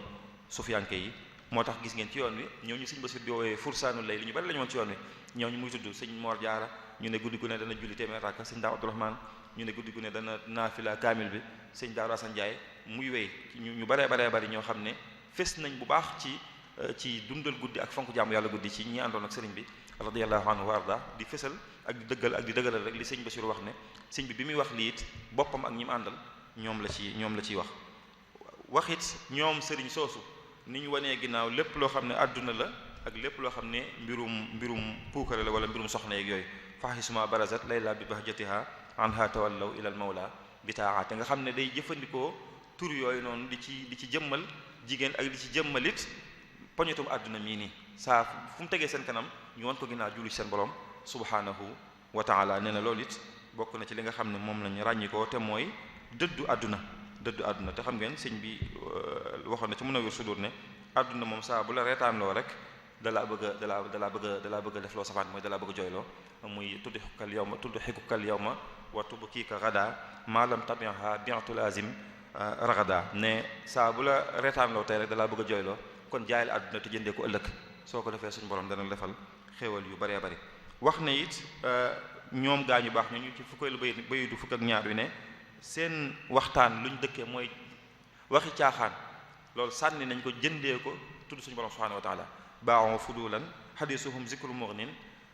sufiyanke yi moo tax gis ngeen ci yoon wi ñooñu sëñ Basiru di woowee fursaanu lay li ñu bari la ñu woon ci yoon wi ñooñu muy tudd sëñ Mor Jaara ñu ne guddi gu ne dana julli téeméer rakka sëñ Daaw Abdourahmane ñu ne guddi gu ne dana naafila kaamil bi sëñ Daaru Asan Njaay muy wéy ñu baree bari ñoo xam ne fes nañ bu baax ci dundal guddi ak fonk jaamu yàlla guddi ci ñi àndoon ak sëriñ bi radiyallahu anhu wa arda di fesal ak di dëggal ak di dëggalal rek li sëñ Basiru wax ne sëñ bi muy wax lii it boppam ak ñi mu àndal ñoom la ciy wax it ñoom sëriñ soosu ni ñu wanee ginnaaw lépp loo xam ne àdduna la ak lépp loo xam ne mbirum puukare la wala mbirum soxna yeeg yooyu fahisuma barazat layla bi bahjatiha anha tawallaw ila al mawla bitaa te nga xam ne day jëfandikoo tur yooyu noonu di ci jëmmal jigéen ak di ci jëmmalit poñetum àdduna mii nii saa fu mu tegee seen kanam ñu wan ko ginnaaw julli ci seen borom subhanahu wa taala nee na loolu it bokk na ci li nga xam ne moom lañu ràññikoo te mooy dëddu àdduna te xam ngeen sëñ bi waxoon na ci Munawwir Sudur ne àdduna moom saa bu la reetaanloo rek dalaa bëgg a def loo safaan mooy dalaa bëgg a jooyloo muy tudd xikukal yawma wa tubkiika ghadan ma lam tabiha bi'tu lazim ragada ne saa bu la reetaanloo tey rek dalaa bëgg a jooyloo kon jaayal àdduna te jëndee ko ëllëg soo ko defee suñu borom dana defal xéewal yu bëree bëri wax ne it ñoom gaañu baax ñooñu ci fukkeelu bayidu fukk ak ñaar wi ne seen waxtaan luñ dëkkee mooy waxi caaxaan loolu sànni nañ ko jëndee ko tudd suñu borom subhanahu wa taala baaxoo fudulan xadisuhum zikru mughnin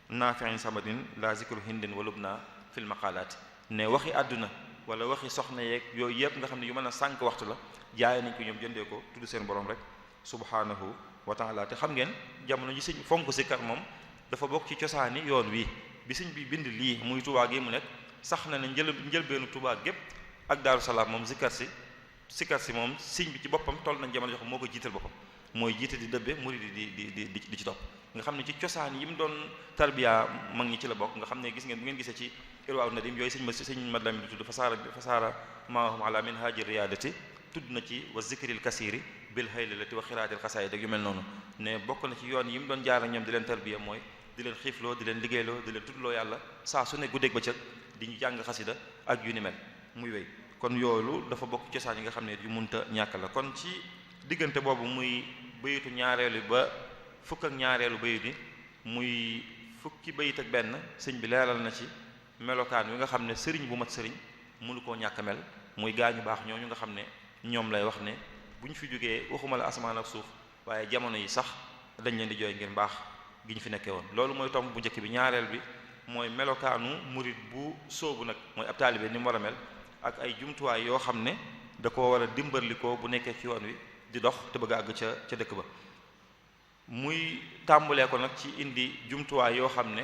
naafi'in samadin la zikru hindin walubna fil maqalaati ne waxi àdduna wala waxi soxna yeeg yooyu yëpp nga xam ne yu mën a sànq waxtu la jaay nañ ko ñoom jëndee ko tudd seen borom rek subhanahu wa taala te xam ngeen jamono ji sëñ fonk sikkar moom dafa bokk ci cosaani yoon wi bi sëñ bi bind lii muy Tuubaa gi mu nekk sax na ne njëlbeenu Tuubaa gépp ak Daaru Salaam moom sikkar si moom sëñ bi ci boppam toll nañ jamono jox moo ko jiital boppam mooy jiite di dëbbe murid di ci topp nga xam ne ci cosaan yi mu doon tarbiya mag ñi ci la bokk nga xam ne gis ngeen bu ngeen gisee ci Irwaa Nadim yooyu sëñ madlam bi di tudd fasaara maahum ala minhaji riyadati tudd na ci wa zikril kasiri bil haylati wa xiraatil xasaayid yu mel noonu ne bokk na ci yoon yi mu doon jaar ak ñoom di leen tarbiya mooy di leen xiifloo di leen liggéeyloo di leen tuddloo yàlla saa su ne guddeeg bëccëg di ñu jàng xasida ak yu ni mel muy wéy kon yoolu dafa bokk cosaan yi nga xam ne yu munta ñàkk la kon ci diggante boobu muy bayitu ñaareelu ba fukk ak ñaareelu bayit yi muy fukki bayit ak benn sëñ bi leeral na ci melokaan wi nga xam ne sëriñ bu mat sëriñ mënu koo ñàkk mel muy gaañu baax ñooñu nga xam ne ñoom lay wax ne bu ñu fi jógee waxuma la asamaan ak suuf waaye jamono yi sax dañ leen di jooy ngir mbaax gi ñu fi nekkee woon loolu mooy tomb bu njëkk bi ñaareel bi mooy melokaanu murit bu sóobu nag mooy ab taalibe ni mu war a mel ak ay jumtuwaay yoo xam ne da koo war a dimbalikoo bu nekkee ci yoon wi di dox te bëgg a àgg ca dëkk ba muy tàmbalee ko nag ci indi jumtuwaay yoo xam ne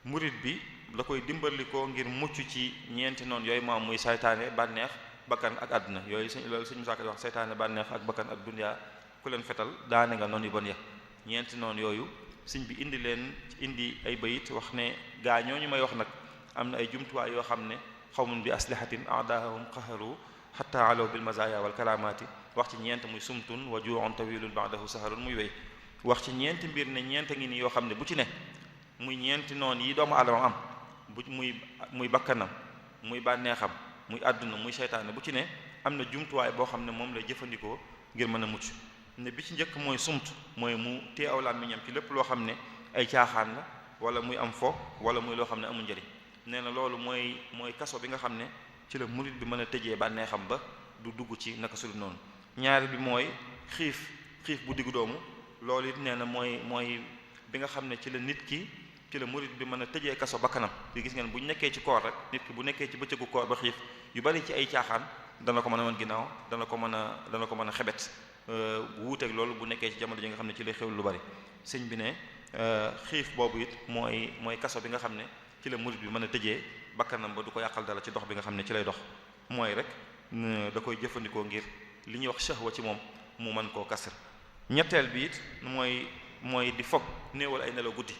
murit bi la koy dimbalikoo ngir mucc ci ñeenti noonu yooyu maam muy saytaane bànneex bakkan ak àdduna yooyu loolu sëñ Musaa Ka wax saytaane bànneex ak bakkan ak dunya ku leen fetal daane nga noonu yu bon ya ñeenti noonu yooyu sëñ bi indi ay bayit wax ne gaa ñooñu may wax nag am na ay jumtuwaay yoo xam ne xawmun bi aslihatin a'daahum qaharu hatta alaw bil mazaya wal karamati wax ci ñeent muy sumtun wa ju'un tawilun ba'dahu saharun muy wéy wax ci ñeenti mbir ne ñeent ngi nii yoo xam ne bu ci ne muy ñeenti noonu yi doomu aadama am bu muy bakkanam muy bànneexam muy àdduna muy seytaane bu ci ne am na jumtuwaay boo xam ne moom lay jëfandikoo ngir mën a mucc ne bi ci njëkk mooy sumt mooy mu téye aw làmmiñam ci lépp loo xam ne ay caaxaan la wala muy am fo wala muy loo xam ne amul njëriñ nee na loolu mooy kaso bi nga xam ne ci la murit bi mën a tëjee bànneexam ba du dugg ci naka sulu noonu ñaari bi mooy xiif bu diggu doomu loolu it nee na mooy bi nga xam ne ci la nit ki ci la murit bi mën a tëjee kaso bakkanam di gis ngeen bu ñu nekkee ci koor rek nit ki bu nekkee ci bëccëgu koor ba xiif yu bari ci ay caaxaan dana ko mën a wan ginnaaw dana ko mën a xebet wuuteeg loolu bu nekkee ci jamono ji nga xam ne ci lay xew lu bari sëñ bi ne xiif boobu it mooy kaso bi nga xam ne ci la murit bi mën a tëjee bakkanam ba du ko yàqal dara ci dox bi nga xam ne ci lay dox mooy rek da koy jëfandikoo ngir li ñuy wax shahwa ci moom mu mën koo kasr ñetteel bi it mooy di fog néewal ay nelaw guddi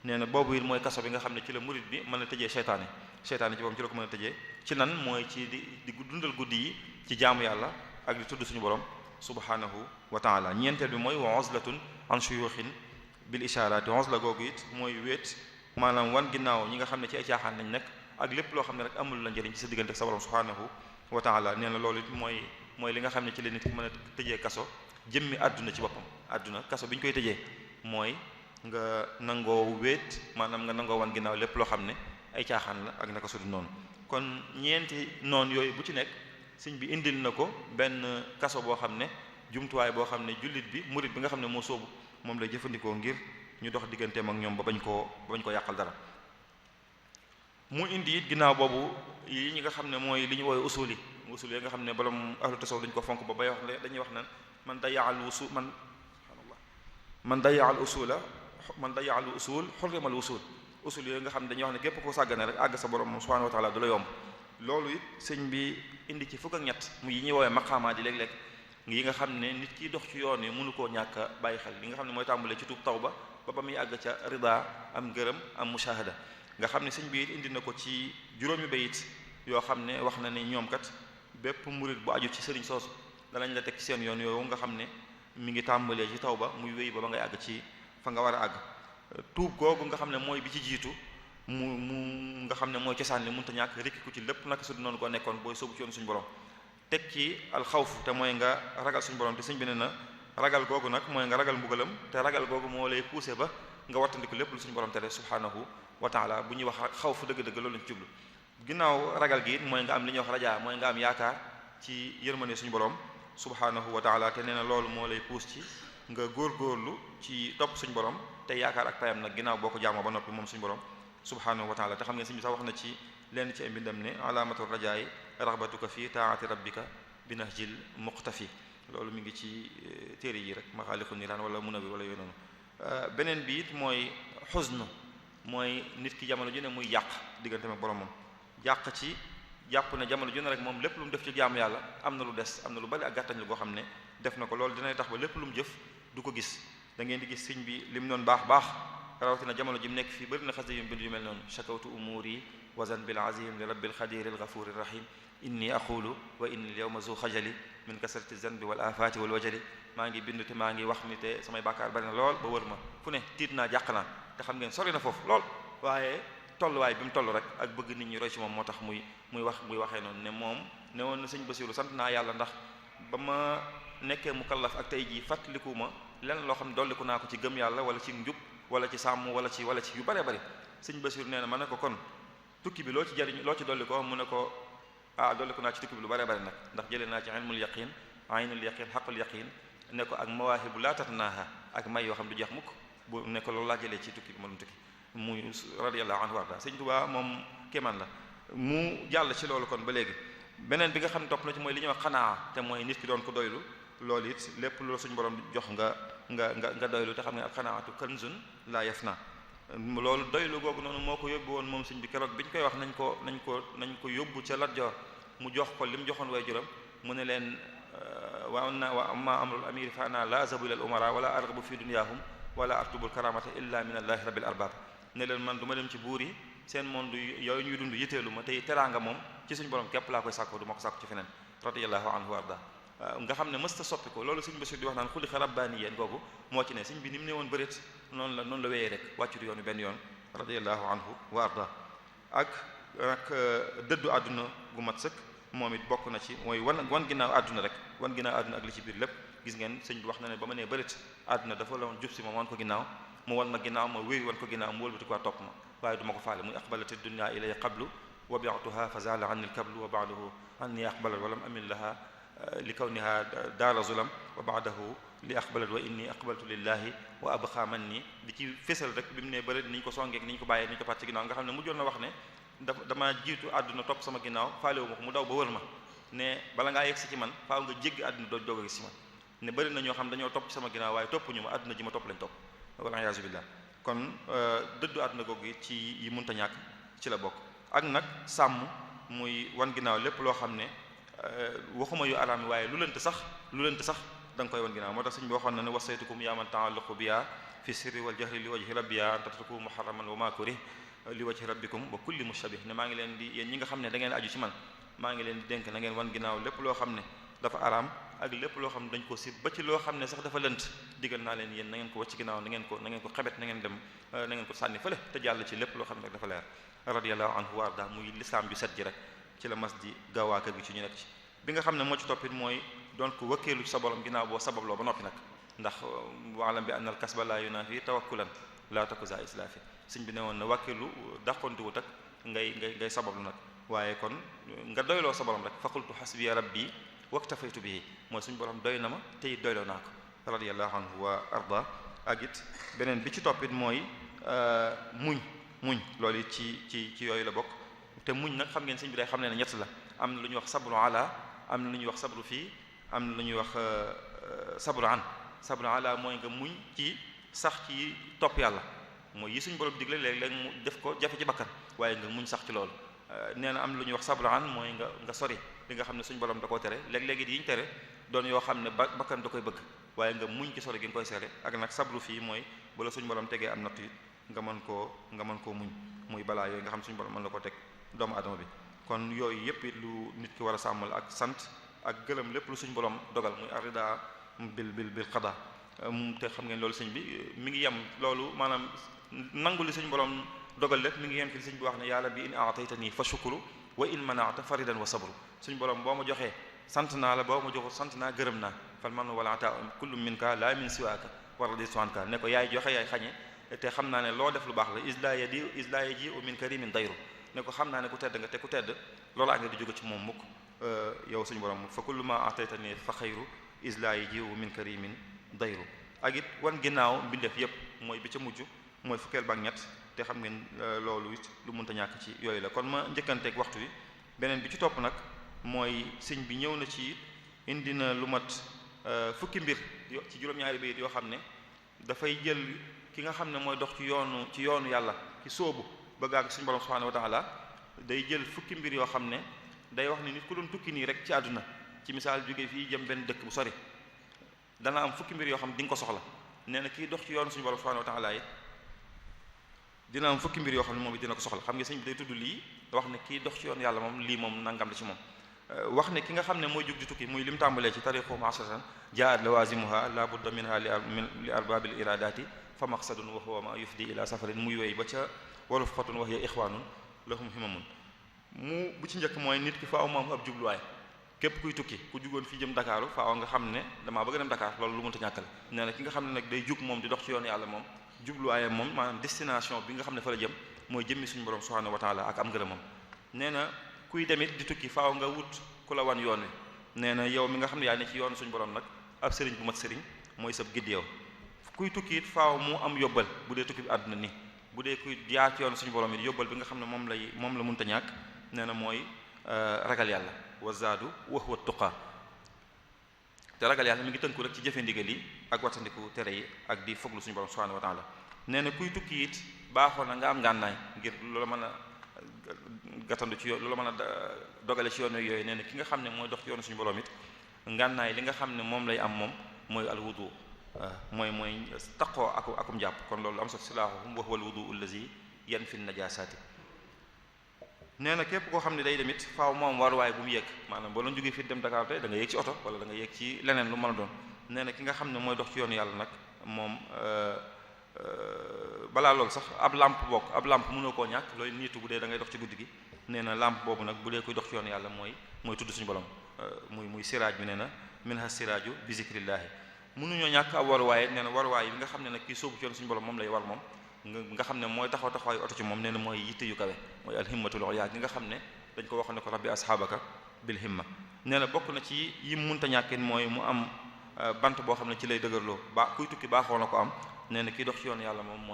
nee na boobu it mooy kaso bi nga xam ne ci la murit bi mën a tëjee seytaane ci boobu ci la ko mën a tëjee ci nan mooy ci di dundal guddi yi ci jaamu yàlla ak di tudd suñu borom subhanahu wa taala ñeenteel bi mooy wa uzlatun an shuyukhin bil isharati uzla googu it mooy wéet maanaam wan ginnaaw ñi nga xam ne ci ay caaxaan lañ nekk ak lépp loo xam ne rek amul la njëriñ ci sa diggante ak sa borom subhanahu wa taala nee na loolu it mooy li nga xam ne ci la nit ki mën a tëjee kaso jëmmi àdduna ci boppam àdduna kaso bi ñu koy tëjee mooy nga nangoo wéet maanaam nga nangoo wan ginnaaw lépp loo xam ne ay caaxaan la ak naka su dul noonu kon ñeenti noonu yooyu bu ci nekk sëñ bi indil na ko benn kaso boo xam ne jumtuwaay boo xam ne jullit bi murit bi nga xam ne moo sóobu moom lay jëfandikoo ngir ñu dox digganteem ak ñoom ba bañ koo yàqal dara mu indi it ginnaaw boobu yi ñi nga xam ne mooy li ñu woowee usul yi nga xam ne borom ahlu tasawuf dañu ko fonk ba bay wax dañuy wax naan man dayya al usul xurrimal usul yooyu nga xam ne dañuy wax ne képp koo sàggane rek àgg sa borom subhanahu wa taala du la yomb loolu it sëñ bi indi ci fukk ak ñett mu yi ñuy woowee maqaamaat yi léeg-léeg yi nga xam ne nit kiy dox ci yoon yi mënu koo ñàkk a bàyyi xel li nga xam ne mooy tàmbalee ci tuub tawba ba muy àgg ca rida am ngërëm am mushahada nga xam ne sëñ bi it indi na ko ci juróomi bayit yoo xam ne wax na ne ñoom kat bépp murit bu aju ci sëriñ soosu danañ la teg ci seen yoon yooyu nga xam ne mi ngi tàmbalee ci tawba muy wéy ba ngay àgg ci fa nga war a àgg tuub googu nga xam ne mooy bi ci jiitu mu nga xam ne mooy cosaan li mënta ñàkk rekki ku ci lépp naka su du noonu ko nekkoon booy sóobu ci yoon suñu borom teg ci alxawf te mooy nga ragal suñu borom te sëñ bi ne na ragal googu nag mooy nga ragal mbugalam te ragal googu moo lay poussé ba nga wattandiku lépp lu suñu borom tere subhanahu wa taala bu ñuy wax xawf dëgg-dëgg loolu lañ ci jublu ginnaaw ragal gi it mooy nga am li ñuy wax rajaa mooy nga am yaakaar ci yërmande suñu borom subhanahu wa taala te nee na loolu moo lay puus ci nga góorgóorlu ci topp suñu borom te yaakaar ak payam nag ginnaaw boo ko jaamoo ba noppi moom suñu borom subhanahu wa taala te xam ngeen suñu sax wax na ci lenn ci ay mbindam ne alaamatu rajaay raxbatuka fi taati rabbika bi nahjil muqtafi loolu mi ngi ci téere yi rek maxaaliqu niiraan wala munawi wala yooyu noonu beneen bi it mooy xusnu mooy nit ki jamono ju ne muy yàq diggante ak boromam yàq ci jàpp ne jamono ju ne rek moom lépp lu mu def ci jaamu yàlla am na lu des am na lu bari ak gàttañ lu goo xam ne def na ko loolu dina tax ba lépp lu mu jëf du ko gis da ngeen di gis sëñ bi li mu doon baax rawatina jamono ji mu nekk fii bëri na xasida yu bind yu mel noonu shakawtu umuri wazan bil azim li rabbil xadir al ghafur ar rahim inni aqulu wa inni al yawma zu xajali min kasrati zanbi wal afati wal wajali maa ngi bind te maa ngi wax ni te samay bàkkaar bari na lool ba wër ma fu ne tiit naa jàq naa te xam ngeen sori na foofu lool waaye tolluwaay bi mu toll rek ak bëgg nit ñi roy ci moom moo tax muy waxee noonu ne moom ne woon na sëñ Basiru sant naa yàlla ndax ba ma nekkee mukallaf ak tey jii fàttaliku ma lenn loo xam ne dolliku naa ko ci gëm yàlla wala ci njub wala ci sàmm wala ci yu bare bari sëñ Basiru nee na ma ne ko kon tukki bi loo ci jariñ loo ci dolli ko mu ne ko dolliku naa ci tukki bi lu bare bari nag ndax jëlee naa ci ilmul yaqin aynul yaqin xaqul yaqin ne ko ak mawaahibu laa tatnaaha ak may yoo xam du jeex mukk bu ne ko loolu laa jëlee ci tukki bi ma doon tukki muy radiyallahu anhu warda sëñ Tuubaa moom kéemaan la mu jàll ci loolu kon ba léegi beneen bi nga xam ne topp na ci mooy li ñuy wax xanaa te mooy nit ki doon ko doylu loolu it lépp loolu suñu borom jox nga doylu te xam ne ak xanaatu kanzun la yafna loolu doylu googu noonu moo ko yóbbu woon moom sëñ bi keroog bi ñu koy wax nañ ko yóbbu ca Lat Joor mu jox ko li mu joxoon way juram mu ne leen wa amma amrul amiri fa ana la azabu ila al umara wala arghabu fi dunyahum wala artubul karamata illa min allahi rabbil arbab ne leen man du ma dem ci buur yi seen monde yooyu ñuy dund yitteelu ma tey teraanga moom ci suñu borom képp laa koy sàkko du ma ko sàkko ci feneen radiyallahu anhu wa arda nga xam ne mësta soppi ko loolu suñu Basiru di wax naan xuliqa rabbaaniyan googu moo ci ne suñ bi ni mu ne woon bëreet noonu la wéyee rek wàccut yoonu benn yoon radiyallahu anhu wa arda ak dëddu àdduna gu mat sëkk moom it bokk na ci mooy wan ginnaaw àdduna rek wan ginnaaw àdduna ak li ci biir lépp gis ngeen sëñ bi wax na ne ba ma nee bëreet àdduna dafa la woon jub si ma wan ko ginnaaw mu wan ma ginnaaw ma wéy wan ko ginnaaw mu wëlbati ko topp ma waaye du ma ko faale muy aqbalati dunya ilay qablu wa bi'tuha fa zala anni al-kablu wa ba'dahu anni aqbalat wa lam amin laha li kawniha daara zulam wa ba'dahu li aqbalat wa inni aqbaltu lillahi wa abqa manni di ci fésal rek bi mu ne bëri ni ñu ko songeek ni ñu ko bàyyee ni ñu ko pàcc ci ginnaaw nga xam ne mujjoon na wax ne dama jiitu àdduna topp sama ginnaaw faalewu ma ko mu daw ba wër ma ne bala ngaa yegg si ci man faaw nga jéggi àdduna doog a gis ci man ne bëri na ñoo xam dañoo topp sama ginnaaw waaye topp ñu ma àdduna ji ma topp lañ topp wala iyaazu billah kon dëddu àdduna googu yi ci yi munta ñàkk ci la bokk ak nag sàmm muy wan ginnaaw lépp loo xam ne waxuma yu araam yi waaye lu lënt sax da nga koy wan ginnaaw moo tax sëñ bi waxoon na ne wasaytukum yaa man ta'allaqu biya fi sirri wal jahri li wajhi rabbiya an tatruku muharraman wa ma kurih li wajhi rabbikum wa kulli mushabih ne maa ngi leen di yéen ñi nga xam ne da ngeen aju ci man maa ngi leen di dénk na ngeen wan ginnaaw lépp loo xam ne dafa araam ak lépp loo xam ne dañ ko sib ba ci loo xam ne sax dafa lënt digal naa leen yéen na ngeen ko wacc ginnaaw na ngeen ko xebet na ngeen dem na ngeen ko sànni fële te jàll ci lépp loo xam ne rek dafa leer radiyallahu anhu wa arda muy lislaam ju set ji rek ci la mas di gaawaaka gi ci ñu nekk ci bi nga xam ne moo ci toppit mooy doon ko wëkkeelu ci sa borom ginnaaw boo sababloo ba noppi nag ndax waalam bi anna al kasba la yunafi tawakkulan la takuza islafi sëñ bi ne woon na wàkkeelu dàqontiwut ak ngay sabablu nag waaye kon nga doyloo sa borom rek fa qultu hasbiya rabbi waktafaytu bihi mooy suñu borom doy na ma te it doyloo naa ko radiyallahu anhu wa arda ak it beneen bi ci toppit mooy muñ loolu it ci yooyu la bokk te muñ nag xam ngeen sëñ bi day xam ne ñett la am na lu ñuy wax sabru ala am na lu ñuy wax sabru fii am na lu ñuy wax sabru ala mooy nga muñ ci sax ci topp yàlla mooy yi suñu borom digle léeg-léeg mu def ko jafe ci bakkan waaye nga muñ sax ci loolu nee na am na lu ñuy wax sabru an mooy nga sori li nga xam ne suñu borom da koo tere léeg-léeg it yi ñu tere doon yoo xam ne bakkan da koy bëgg waaye nga muñ ci sori gi nga koy sere ak nag sabru fii mooy bu la suñu borom tegee am natt it nga mën koo muñ muy balaa yooyu nga xam suñu borom mën la ko teg doomu adama bi kon yooyu yépp it lu nit ki war a sàmmal ak sant ak gërëm lépp lu suñu borom dogal muy arida bil qada te xam ngeen loolu sëñ bi mi ngi yem loolu maanaam nangu li suñu borom dogal lépp mi ngi yem ci li sëñ bi wax ne yàlla bi in a'taytani fa shukru wa in mana'ta faridan wa sabru suñu borom boo ma joxee sant naa la boo ma joxul sant naa gërëm naa fal man wala ata kullu minka la min siwaaka wa raditu anka ne ko yaay joxe yaay xañe te xam naa ne loo def lu baax la isla yaji min karimin dayru ne ko xam naa ne ku tedd nga te ku tedd loolu ak nga di jóge ci moom mukk yow suñu borom fa kullu ma ataytani fa xayru isla yi jiwu min karimin dayru ak it wan ginnaaw mbindeef yépp mooy bi ca mujj mooy fukkeel ba ak ñett te xam ngeen loolu it lu mënta ñàkk ci yooyu la kon ma njëkkanteeg waxtu wi beneen bi ci topp nag mooy sëñ bi ñëw na ci indi na lu mat fukki mbir ci juróom-ñaari bayit yoo xam ne dafay jël ki nga xam ne mooy dox ci yoonu yàlla ki sóobu bëgg ak suñu borom subhanahu wa ta'ala day jël fukki mbir yoo xam ne day wax ne nit ku doon tukki nii rek ci àdduna ci misaal jóge fii jëm benn dëkk bu sori dana am fukki mbir yoo xam ne di nga ko soxla nee na kii dox ci yoonu suñu borom subhanahu wa ta'ala yi dina am fukki mbir yoo xam ne moom it dina ko soxla xam nga sëñ bi day tudd lii wax ne kii dox ci yoonu yàlla moom lii moom nangam la ci moom wax ne ki nga xam ne mooy jóg di tukki muy lim tàmbalee ci tariqu ma'asatan jaat lawazimuha la budda minha li arbabil iradati fa maqsadun wa huwa ma yufdi ila safarin muy wéy ba ca wolof xotun wax ya ixwanun lahum himamun bu ci njëkk mooy nit ki faaw mu am ab jubluwaay képp kuy tukki ku jugoon fii jëm Dakaaru faaw nga xam ne damaa bëgg dem Dakar loolu lu mënta ñàkk la nee na ki nga xam ne nag day jug moom di dox ci yoonu yàlla moom jubluwaayam moom maanaam destination bi nga xam ne fa la jëm mooy jëmmi suñu borom subhanahu wa ta'ala ak am ngërëmam nee na kuy demit di tukki faaw nga wut ku la wan yoon wi nee na yow mi nga xam ne yaa ne ci yoonu suñu borom nag ab sëriñ bu mat sëriñ mooy sab gidd yow kuy tukki it faaw mu am yóbbal bu dee tukki bi àdduna ni bu dee kuy jaar ci yoonu suñu borom it yóbbal bi nga xam ne moom la mënta ñàkk nee na mooy ragal yàlla wa zaadu wa huwa tuqa te ragal yàlla mi ngi tënku rek ci jëfe ndigal yi ak wattandiku tere yi ak di foglu suñu borom subhanahu wa ta'ala nee na kuy tukki it baaxoon na nga am ngànnaay ngir loola mën a gàttandu ci yoon loola mën a dogale ci yoon yooyu nee na ki nga xam ne mooy dox ci yoonu suñu borom it ngànnaay li nga xam ne moom lay am moom mooy al wudu mooy taqoo akum jàpp kon loolu am sot silaahuhum wa huwa al wudu allazi yanfi najasati nee na képp koo xam ne day demit faaw moom waruwaay bu mu yéeg maanaam boo doon jógee fii dem Dakar tey da nga yéeg ci oto wala da nga yéeg ci leneen lu mën a doon nee na ki nga xam ne mooy dox ci yoonu yàlla nag moom balaa loolu sax ab lampe mënoo koo ñàkk looy niitu bu dee da ngay dox ci guddi gi nee na lampe boobu nag bu dee koy dox ci yoonu yàlla mooy tudd suñu borom muy siraaj bi nee na minha siraaju bi zikrillahi mënuñoo ñàkk ab waruwaay nee na waruwaay bi nga xam ne nag kii sóobu ci yoonu suñu borom moom lay war moom nga xam ne mooy taxawaayu oto ci moom nee na mooy yitte yu kawe mooy alhimmatul ulya gi nga xam ne dañ ko waxoon ne ko rabbi asxaabaka bil himma nee na bokk na ci yi munta ñàkkin mooy mu am bant boo xam ne ci lay dëgërloo kuy tukki baaxoo na ko am nee na kii dox ci yoonu yàlla moom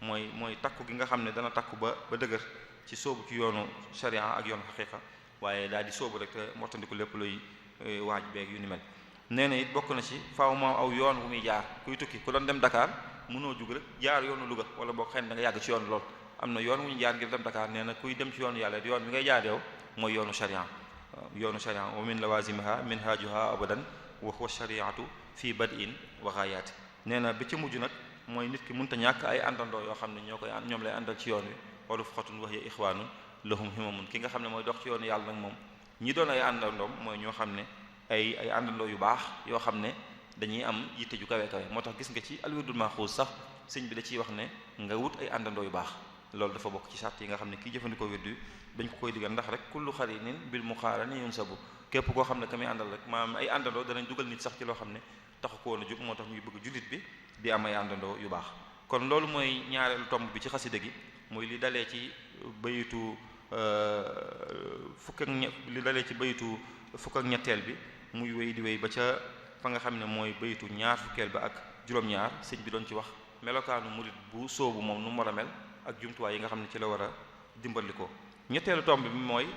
mooy takku gi nga xam ne dana takku ba dëgër ci sóobu ci yoonu sharia ak yoonu xaqiqa waaye daal di sóobu rek te mottandiku lépp luy waaj beeg yu ni mel nee na it bokk na ci faaw moom aw yoon bu muy jaar kuy tukki ku doon dem Dakar mënoo jug rek jaar yoonu Louga wala boo xëy na da nga yàgg ci yoon lool am na yoon wu ñu jaar ngir dem Dakar nee na kuy dem ci yoonu yàlla yoon bi ngay jaar yow mooy yoonu sharia yoonu sharia wa min lawazimiha minhajuha abadan wa huwa shariatu fi bad'in wa ghayat nee na bi ci mujj nag mooy nit ki mënta ñàkk ay àndandoo yoo xam ne ñoom lay àndal ci yoon wi wala fuxatun wa hiya ixwanun lahum himamun ki nga xam ne mooy dox ci yoonu yàlla nag moom ñi doon ay àndandoom mooy ñoo xam ne ay àndandoo yu baax yoo xam ne dañuy am yitte ju kawe kawe moo tax gis nga ci alwirdul maxuus sax sëñ bi da ciy wax ne nga wut ay àndandoo yu baax loolu dafa bokk ci sart yi nga xam ne kii jëfandikoo wirdu dañ ko koy digal ndax rek kullu xarinin bil muqarani yunsabu képp koo xam ne ka muy àndal rek maanaam ay àndandoo danañ dugal nit sax ci loo xam ne taxu ko woon a jóg moo tax ñuy bëgg jullit bi di am ay àndandoo yu baax kon loolu mooy ñaareelu tomb bi ci xasida gi mooy li dalee ci bayitu fukk ak ñetteel bi muy wéy di wéy ba ca fa nga xam ne mooy bayitu ñaar fukkeel ba ak juróom-ñaar sëñ bi doon ci wax melokaanu murit bu soobu moom nu mu war a mel ak jumtuwaay yi nga xam ne ci la war a dimbali ko ñetteelu tomb bi mooy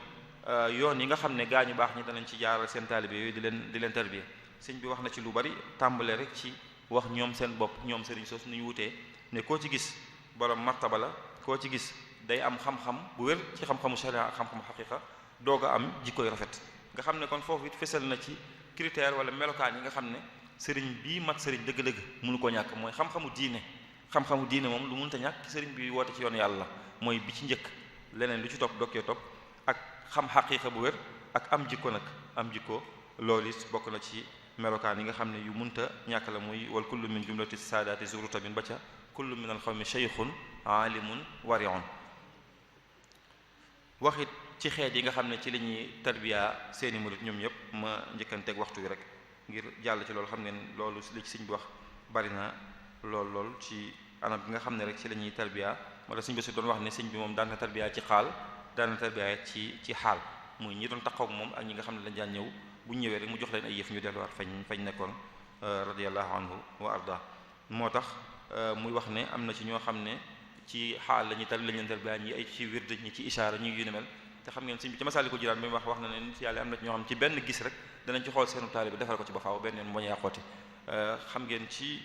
yoon yi nga xam ne gaa ñu baax ñi danañ ci jaaral seen taalibe yooyu di leen tarbiya sëñ bi wax na ci lu bari tàmbale rek ci wax ñoom seen bopp ñoom sëriñ sos nu ñu wutee ne koo ci gis borom martaba la koo ci gis day am xam-xam bu wér ci xam-xamu sharia xam-xamu xaqiqa doog a am jikkoy rafet nga xam ne kon foofu it fesal na ci critère wala melokaan yi nga xam ne sëriñ bii mat sëriñ dëgg-dëgg mënu ko ñàkk mooy xam-xamu diine moom lu mënta ñàkk sëriñ bi woote ci yoon yàlla mooy bi ci njëkk leneen lu ci topp dokkee topp ak xam xaqiqa bu wér ak am jikko nag am jikko loolu it bokk na ci melokaan yi nga xam ne yu mënta ñàkk la muy wal kullu min jumlati saadaati zurutabin ba ca kullu min al xawmi shaykhun aalimun wari'un waxit ci xeet yi nga xam ne ci la ñuy tarbiya seeni murit ñoom ñëpp ma njëkkanteeg waxtu wi rek ngir jàll ci loolu xam ngeen loolu li ci sëñ bi wax bari na lool ci anam bi nga xam ne rek ci la ñuy tarbiya wala sëñ bi su doon wax ne sëñ bi moom daan na tarbiya ci xaal daan na tarbiya ci xaal muy ñi doon taxaw ak moom ak ñi nga xam ne dañ daan ñëw bu ñu ñëwee rek mu jox leen ay yëf ñu delluwaat fañ nekkoon radiyallahu anhu wa arda moo tax muy wax ne am na ci ñoo xam ne ci xaal lañuy tal lañ leen tarbiya ñi ay ci wird ñi ci ishaara ñu yu ne mel te xam ngeen sëñ bi ci Masaalikul Jinaan bi wax na ne nit yàlla am na ci ñoo xam ci benn gis rek danañ ci xool seenu taalibe defal ko ci ba faaw benn yoon moo ñu yàqooti xam ngeen ci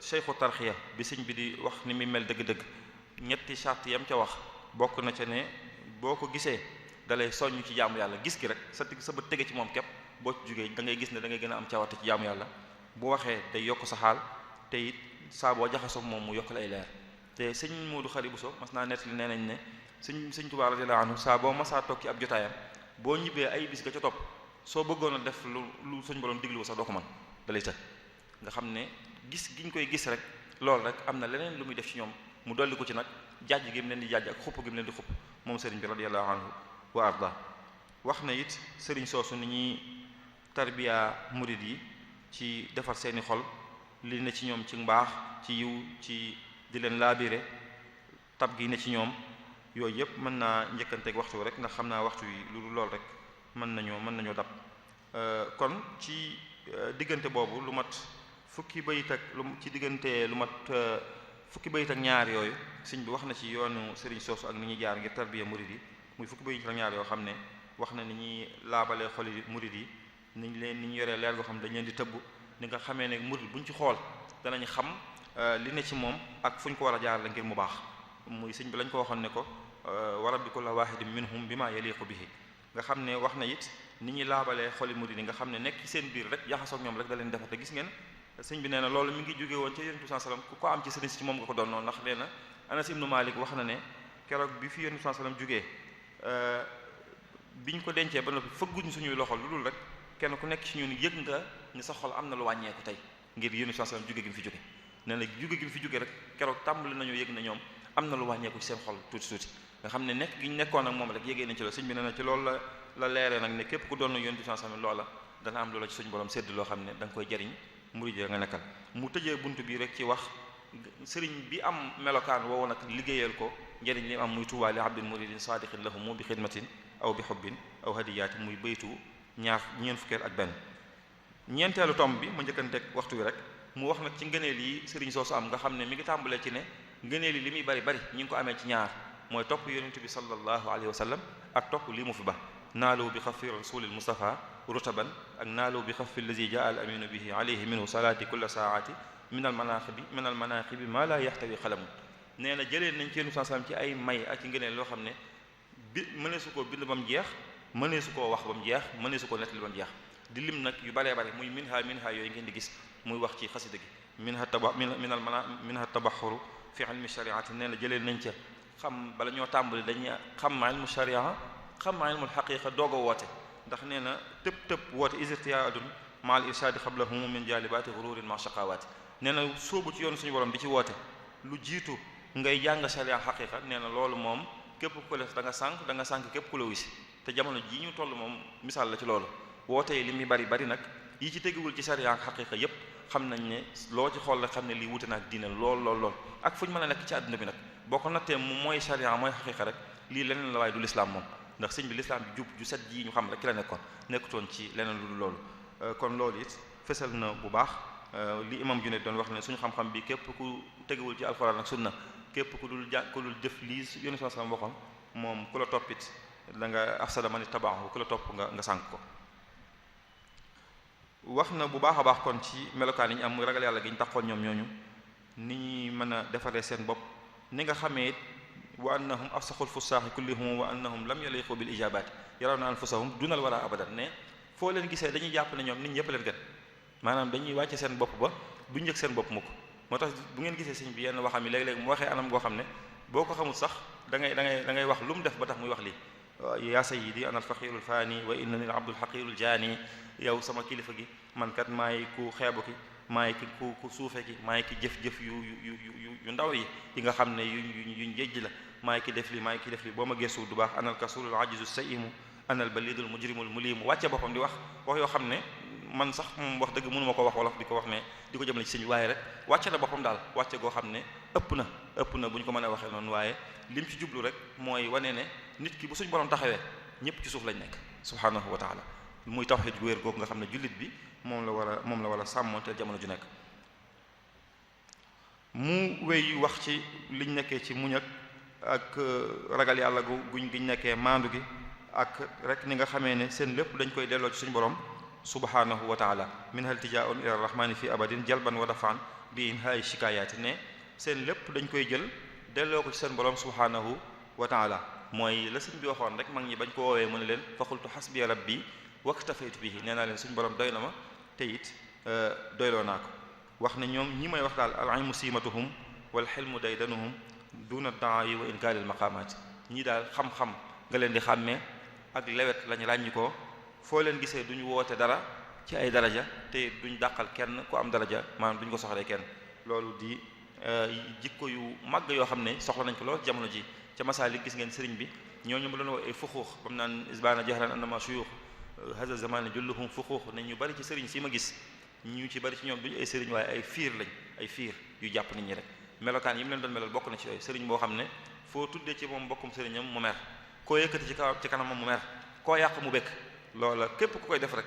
Cheikhu Tarxiya bi sëñ bi di wax ni muy mel dëgg-dëgg ñetti charte yam ca wax bokk na ca ne boo ko gisee dalay soññ ci jaamu yàlla gis ki rek sa bët tege ci moom képp boo ci jógee da ngay gis ne da ngay gën a am cawarte ci jaamu yàlla bu waxee day yokk sa xaal te it saa boo jaxasoo moom mu yokk lay leer te sëñ Moodu Xari Buso mas naa nettali nee nañ ne sëñ Tuubaa radiyallahu anhu saa boo masaa toog ci ab jotaayam boo ñibbee ay bis ga ca topp soo bëggoon a def lu suñ borom diglu sax doo ko mën dalay të nga xam ne gis giñ koy gis rek loolu rek am na leneen lu muy def ci ñoom mu dolli ko ci nag jàjj gi mu leen di jàjj ak xupp gi mu leen di xupp moom sëriñ bi radiyallahu anhu wa arda wax na it sëriñ soosu ni ñuy tarbiya murid yi ci defar seeni xol li ne ci ñoom ci mbaax ci yiw ci di leen laabire tab gi ne ci ñoom yooyu yëpp mën naa njëkkanteeg waxtu rek ndax xam naa waxtu yi lu lool rek mën nañoo dab kon ci diggante boobu lu mat fukki bayit ak ci diggante lu mat fukki bayit ak ñaar yooyu sëñ bi wax na ci yoonu sëriñ soosu ak ni ñuy jaar ngir tarbiya murid yi muy fukki bayit ak ñaar yoo xam ne wax na ni ñuy laabalee xoli murid yi ni ñu yoree leer goo xam ne dañ leen di tëbb ni nga xamee ne murid buñ ci xool danañ xam li ne ci moom ak fu ñu ko war a jaarale ngir mu baax muy sëñ bi lañ ko waxoon ne ko wa rabbi kulli wahidin minhum bima yaliqu bihi nga xam ne wax na it ni ñuy laabalee xoli murid yi nga xam ne nekk ci seen biir rek jaxasoo ak ñoom rek da leen defar te gis ngeen sëñ bi nee na loolu mi ngi jóge woon ca Yonent bi sallam ku ko am ci sëriñ si ci moom nga ko doon noonu ndax nee na Anas ibnu Malik wax na ne keroog bi fi Yonent bi sallam jógee biñ ko dencee ba noppi fëgguñ suñuy loxo lu dul rek kenn ku nekk ci ñun yëg nga ni sa xol am na lu wàññeeku tey ngir Yonent bi sallam jóge gi mu fi jóge nee na jóge gi mu fi jóge rek keroog tàmbali nañu yëg na ñoom am na lu wàññeeku ci seen xol tuuti nga xam ne nekk gi ñu nekkoon ak moom rek yégee nañ ci loolu sëñ bi nee na ci loolu la leeree nag ne képp ku doon na Yonent bi sallam loola dana am loola ci suñu borom sédd loo xam ne da nga koy jariñ murid nga nekkal mu tëjee bunt bi rek ci wax sëriñ bi am melokaan woowu nag liggéeyal ko njëriñ li am muy tuubaa li abdin muridin saadiqin lahumu bi xidmatin aw bi xubbin aw hadiyaati muy baytu ñeent fukkeel ak benn ñeenteelu tomb bi ma njëkkanteeg waxtu wi rek mu wax nag ci ngëneel yi sëriñ soosu am nga xam ne mi ngi tàmbalee ci ne ngëneel yi li muy bari ñi ngi ko amee ci ñaar mooy topp yonent bi sallallahu alayhi wa sallam ak topp lii mu fi ba naalu bi xafi rasulil mustafa rutaban ak naalu bi xafi allazi jaa al aminu bihi alayhi minhu salaati kulla saati min al manaqibi ma la yaxtawi xalamun nee na jëlee nañ ci yéen sallam ci ay may ak ci ngëneel loo xam ne mënee su koo bind ba mu jeex mënee su koo wax ba mu jeex mënee su koo nettali ba mu jeex di lim nag yu baree bare muy minha yooyu ngeen di gis muy wax ci xasida gi minha tabaxuru fi ilmi shariati nee na jëlee nañ ca xam bala ñoo tàmbali dañuy xam ilmu sharia xam ilmul xaqiqa doog a woote ndax nee na tëb woote isirtiyaadun maal irsaadi xablahum min jaalibaati gururin ma shaqawaati nee na sóobu ci yoonu suñu borom di ci woote lu jiitu ngay jàng sharia xaqiqa nee na loolu moom képp ku ko def da nga sànq képp ku la wisi te jamono jii ñu toll moom misaal la ci loolu woote yi li muy bari nag yi ci teguwul ci sharia xaqiqa yépp xam nañ ne loo ci xool rek xam ne lii wute na ak diine lool ak fu ñu mën a nekk ci àdduna bi nag boo ko nattee mooy sharia mooy xaqiqa rek lii leneen la waaye du lislaam moom ndax sëñ bi lislaam bi jub ju set ji ñu xam rek ki la nekkutoon ci leneen lu dul loolu kon loolu it fesal na bu baax li imam Junayd doon wax ne suñu xam-xam bi képp ku tegewul ci alxuraan ak sunna képp ku dul jëf lii Yonent bi sallam waxoon moom ku la toppit da nga afsada man ittaba'ahu ku la topp nga sànk ko wax na bu baax a baax kon ci melokaan yi ñu am muy ragal yàlla gi ñu taxoon ñoom ñooñu ni ñuy mën a defaree seen bopp ni nga xamee it wa annahum afsaxul fusaaxi kullihum wa annahum lam yaliqu bil ijabaati yarawna anfusahum dunal wara abadan ne foo leen gisee dañuy jàpp ne ñoom nit ñëpp leen gën maanaam dañuy wàcce seen bopp ba du njëkk seen bopp mukk moo tax bu ngeen gisee sëñ bi yenn waxam yi léeg-léeg mu waxee anam goo xam ne boo ko xamul sax da ngay wax lu mu def ba tax muy wax lii yaa sayyidi ana alfaqirul faani wa innani al abdul haqirul jaani yow sama kilifa gi man kat maay ku xeebu ki maay ki ku suufe ki maay ki jëf-jëf yu ndaw yi nga xam ne yuñ jejj la maay ki def li boo ma gëstu du baax anal kasulul ajizu saimu anal balidul mujrimul mulimu wàcce boppam di wax yoo xam ne man sax moom wax dëgg mënu ma ko wax wolof di ko wax ne di ko jëmale ci sëñ waaye rek wàcce na boppam daal wàcce goo xam ne ëpp na bu ñu ko mën a waxee noonu waaye lim ci jublu rek mooy wane ne nit ki bu suñu borom taxawee ñëpp ci suuf lañ nekk subhanahu wa taala muy tawhid gu wér googu nga xam ne jullit bi moom la war a sàmmonteel jamono ju nekk. mu wéy wax ci liñ nekkee ci muñ ak ragal yàlla guñ nekkee maandu gi ak rek ni nga xamee ne seen lépp dañ koy delloo ci suñu borom subhanahu wa taala min hal tijaa'un ila rahmani fi abadin jalban wa dafaan bi inhaay shikayaati ne seen lépp dañ koy jël delloo ko ci seen borom subhanahu wa taala mooy la sëñ bi waxoon rek mag ñi bañ ko woowee mu ne leen fa qultu hasbiya rabbi waktafaytu bihi nee naa leen suñu borom doy na ma te it doyloo naa ko wax ne ñoom ñi may wax daal al ilmu simatuhum wal xilmu daydanuhum duna daayi wa inkaaril maqaamaat ñii daal xam-xam nga leen di xàmmee ak lewet lañ ràññi ko foo leen gisee duñu woote dara ci ay daraja te duñ dàqal kenn ku am daraja maanaam duñ ko soxlee kenn loolu di jikko yu màgg yoo xam ne soxla nañ ko lool jamono ji ca masaalik gis ngeen sëriñ bi ñooñu mu doon wax ay fuxuux bam naan isbaana jahran annama shuyuux haza zamane julluhum fuxuux ne ñu bari ci sëriñ si ma gis ñu ci bari ci ñoom duñu ay sëriñ waaye ay fiir lañ ay fiir yu jàpp nit ñi rek melokaan yi mu leen doon melal bokk na ci yooyu sëriñ boo xam ne foo tuddee ci moom mbokkum sëriñam mu mer koo yëkkati ci kanamam mu mer koo yàq mu bekk loola képp ku koy def rek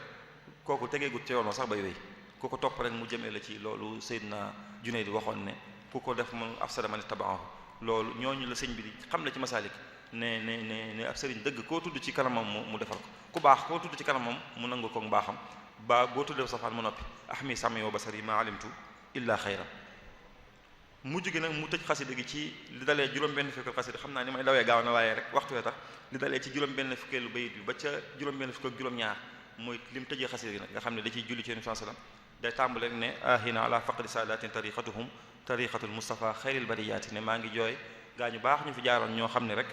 kooku tegeegut ci yoon sax bay wéy ku ko topp rek mu jëmee la ci loolu Seydina Junayd di waxoon ne ku ko def mu afsada man ittaba'ahu loolu ñooñu la sëñ bi di xam la ci masaalik ne ab sëriñ dëgg koo tudd ci kanamam mu defal ko ku baax koo tudd ci kanamam mu nangu ko mbaaxam ba boo tuddee safaan mu noppi ahmi sam'i wa basari ma alimtu illa xayra mujj gi nag mu tëj xasida gi ci li dalee juróom-benn fukkeelu xasida xam naa ni may dawee gaaw na waaye rek waxtu wee tax li dalee ci juróom-benn fukkeelu bayit bi ba ca juróom-benn fukk ak juróom-ñaar mooy lim tëjee xasida gi nag nga xam ne da ciy julli ci Yonent sallam day tàmbale ne ahina ala faqdi saadatin tariqatuhum tariqatul mustafa xayril bariyaati ne maa ngi jooy gaa ñu baax ñu fi jaaroon ñoo xam ne rek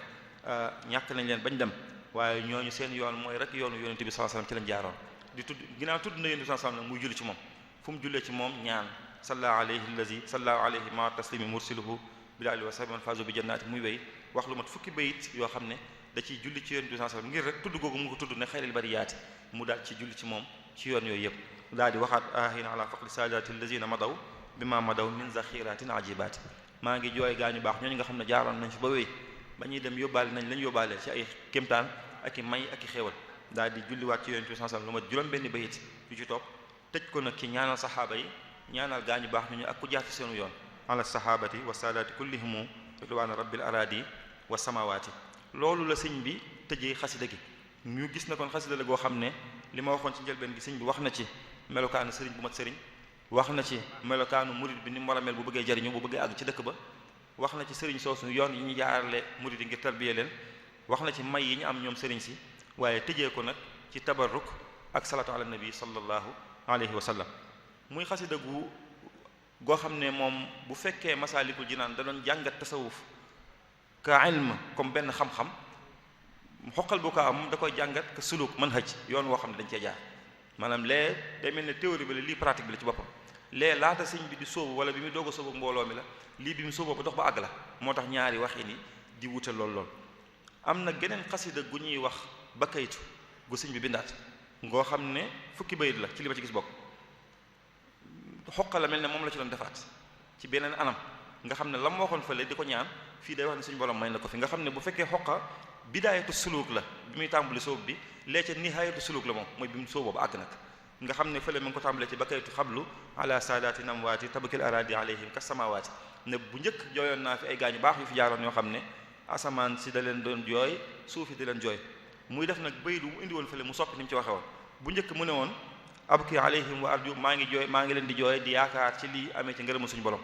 ñàkk nañ leen bañ dem waaye ñooñu seen yoon mooy rek yoonu Yonent bi sallallahu alayhi wasallam ci lañ jaaroon di tudd ginnaaw tudd na Yonent bi sallallahu alayhi wasallam nag muy julli ci moom fu mu jullee ci moom ñaan salla alayhi allazi salla alayhi ma taslimi mursiluhu bil ali wa sahbi man fazu bi jannaati muy wéy wax lu mat fukki bayit yoo xam ne da ciy julli ci Yonent bi sallallahu alayhi wasallam ngir rek tudd googu mu ko tudd ne xayril bariyaati mu daal ci julli ci moom ci yoon yooyu yëpp daal di waxaat ahina ala faqdi saadati allazina madaw bima madaw min zaxiratin ajibaati maa ngi jooy gaañu baax ñooñu nga xam ne jaaroon nañ fi ba wéy ba ñuy dem yóbbaale nañ lañ yóbbaale ci ay kémtaan ak i may ak i xéewal daal di julliwaat ci Yonent bi sallallahu alayhi wasallam lu mat juróom benn bayit yu ci topp tëj ko nag ci ñaanal saxaaba yi ñaanal gaañu baax ñooñu ak ku jaar ci seenu yoon ala sahabati wa saadaati kullihimu ridwaana rabbil aradi wa samawaati loolu la sëñ bi tëjee xasida gi ñu gis na kon xasida la goo xam ne li ma waxoon ci njëlbeen gi sëñ bi wax na ci melokaanu sëriñ bu mat sëriñ wax na ci melokaanu murid bi ni mu war a mel bu bëggee jariñu bu bëggee àgg ci dëkk ba wax na ci sëriñ soosu yoon yi ñu jaarale murid yi ngir tarbiye leen wax na ci may yi ñu am ñoom sëriñ si waaye tëjee ko nag ci tabarruk ak salatu ala nabi sallallahu alayhi wa sallam muy xasida goo xam ne moom bu fekkee masaalikul jinaan da doon jàngat tasawuf ka ilm comme benn xam-xam xoqal bu ko am da koy jàngat ka suluk manhaj yoon woo xam ne dañ cee jaar maanaam lee day mel ne théorie bi la lii pratique bi la ci boppam lee laata sëñ bi di sóobu wala bi muy doog a sóobu mbooloo mi la lii bi mu sóoboo ba dox ba àgg la moo tax ñaari waxi ni di wute lool am na geneen xasida gu ñuy wax ba kaytu gu sëñ bi bindaat ngoo xam ne fukki bayit la ci li ma ci gis bokk xoqa la mel ne moom la ci doon defaat ci beneen anam nga xam ne la mu waxoon fële di ko ñaan fii day wax ne suñu borom may na ko fi nga xam ne bu fekkee xoqa bidaayatu suluk la bi muy tàmbali sóob bi lee ca nihaayatu suluk la moom mooy bi mu sóoboo ba àgg nag nga xam ne fële mu ngi ko tàmbalee ci bakaytu xablu ala saadaati namwaati tabakil aradi alayhim ka samawaati ne bu njëkk jooyoon naa fi ay gaañu baax yu fi jaaroon yoo xam ne asamaan si da leen doon jooy suufi di leen jooy muy def nag bayit bu mu indi woon fële mu soppi ni mu ci waxe woon bu njëkk mu ne woon abki alayhim wa arju maa ngi leen di jooy di yaakaar ci lii amee ci ngërëmu suñu borom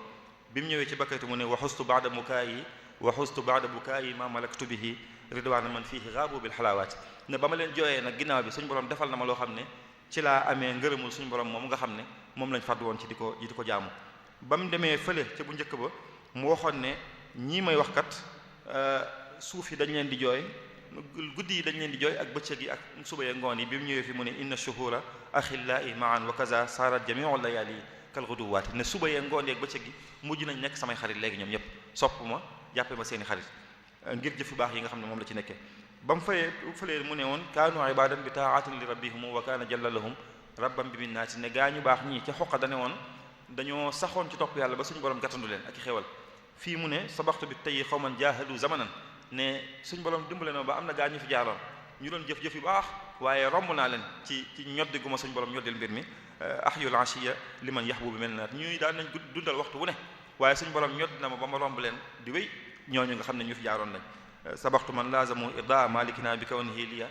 bi mu ñëwee ci bakaytu mu ne wa xustu baada mukaayi wa xustu baada bukaayi ma malaktu bihi ridwaana man fiihi gaabu bil xalaawaati ne ba ma leen jooyee nag ginnaaw bi suñu borom defal na ma loo xam ne ci laa amee ngërëmul suñu borom moom nga xam ne moom lañ fàddu woon ci di ko jaamu ba mu demee fële ca bu njëkk ba mu waxoon ne ñii may wax kat suuf yi dañ leen di jooy guddi yi dañ leen di jooy ak bëccëg yi ak suba ya ngoon yi bi mu ñëwee fi mu ne inna shuhura axillaa'i ma'an wa kaza saarat jami'u layaali kal ghuduwaati ne suba ya ngoon yi ak bëccëg yi mujj nañ nekk samay xarit léegi ñoom ñëpp sopp ma jàppe ma seeni xarit ngir jëf yu baax yi nga xam ne moom la ci nekkee ba mu fëlee mu ne woon kaanu ibadan bi taatin li rabbihum wa kaana jalla lahum rabban bi minnaati ne gaa ñu baax ñii ca xoqa dane woon dañoo saxoon ci topp yàlla ba suñu borom gàttandu leen ak i xewal fii mu ne sabaxtu bi tey xawman jaahadu zamanan ne suñ borom dimbale na ba am na gaa ñu fi jaaroon ñu doon jëf-jëf yu baax waaye romb naa leen ci ñoddi gu ma suñ borom ñoddil mbir mi ahyul ashiya liman yahbu bi mel naat ñuy daan nañ dundal waxtu wu ne waaye suñ borom ñodd na ma ba ma romb leen di wéy ñooñu nga xam ne ñu fi jaaroon lañ sabaxtu man laazamu irda malikina bi kawnihi liya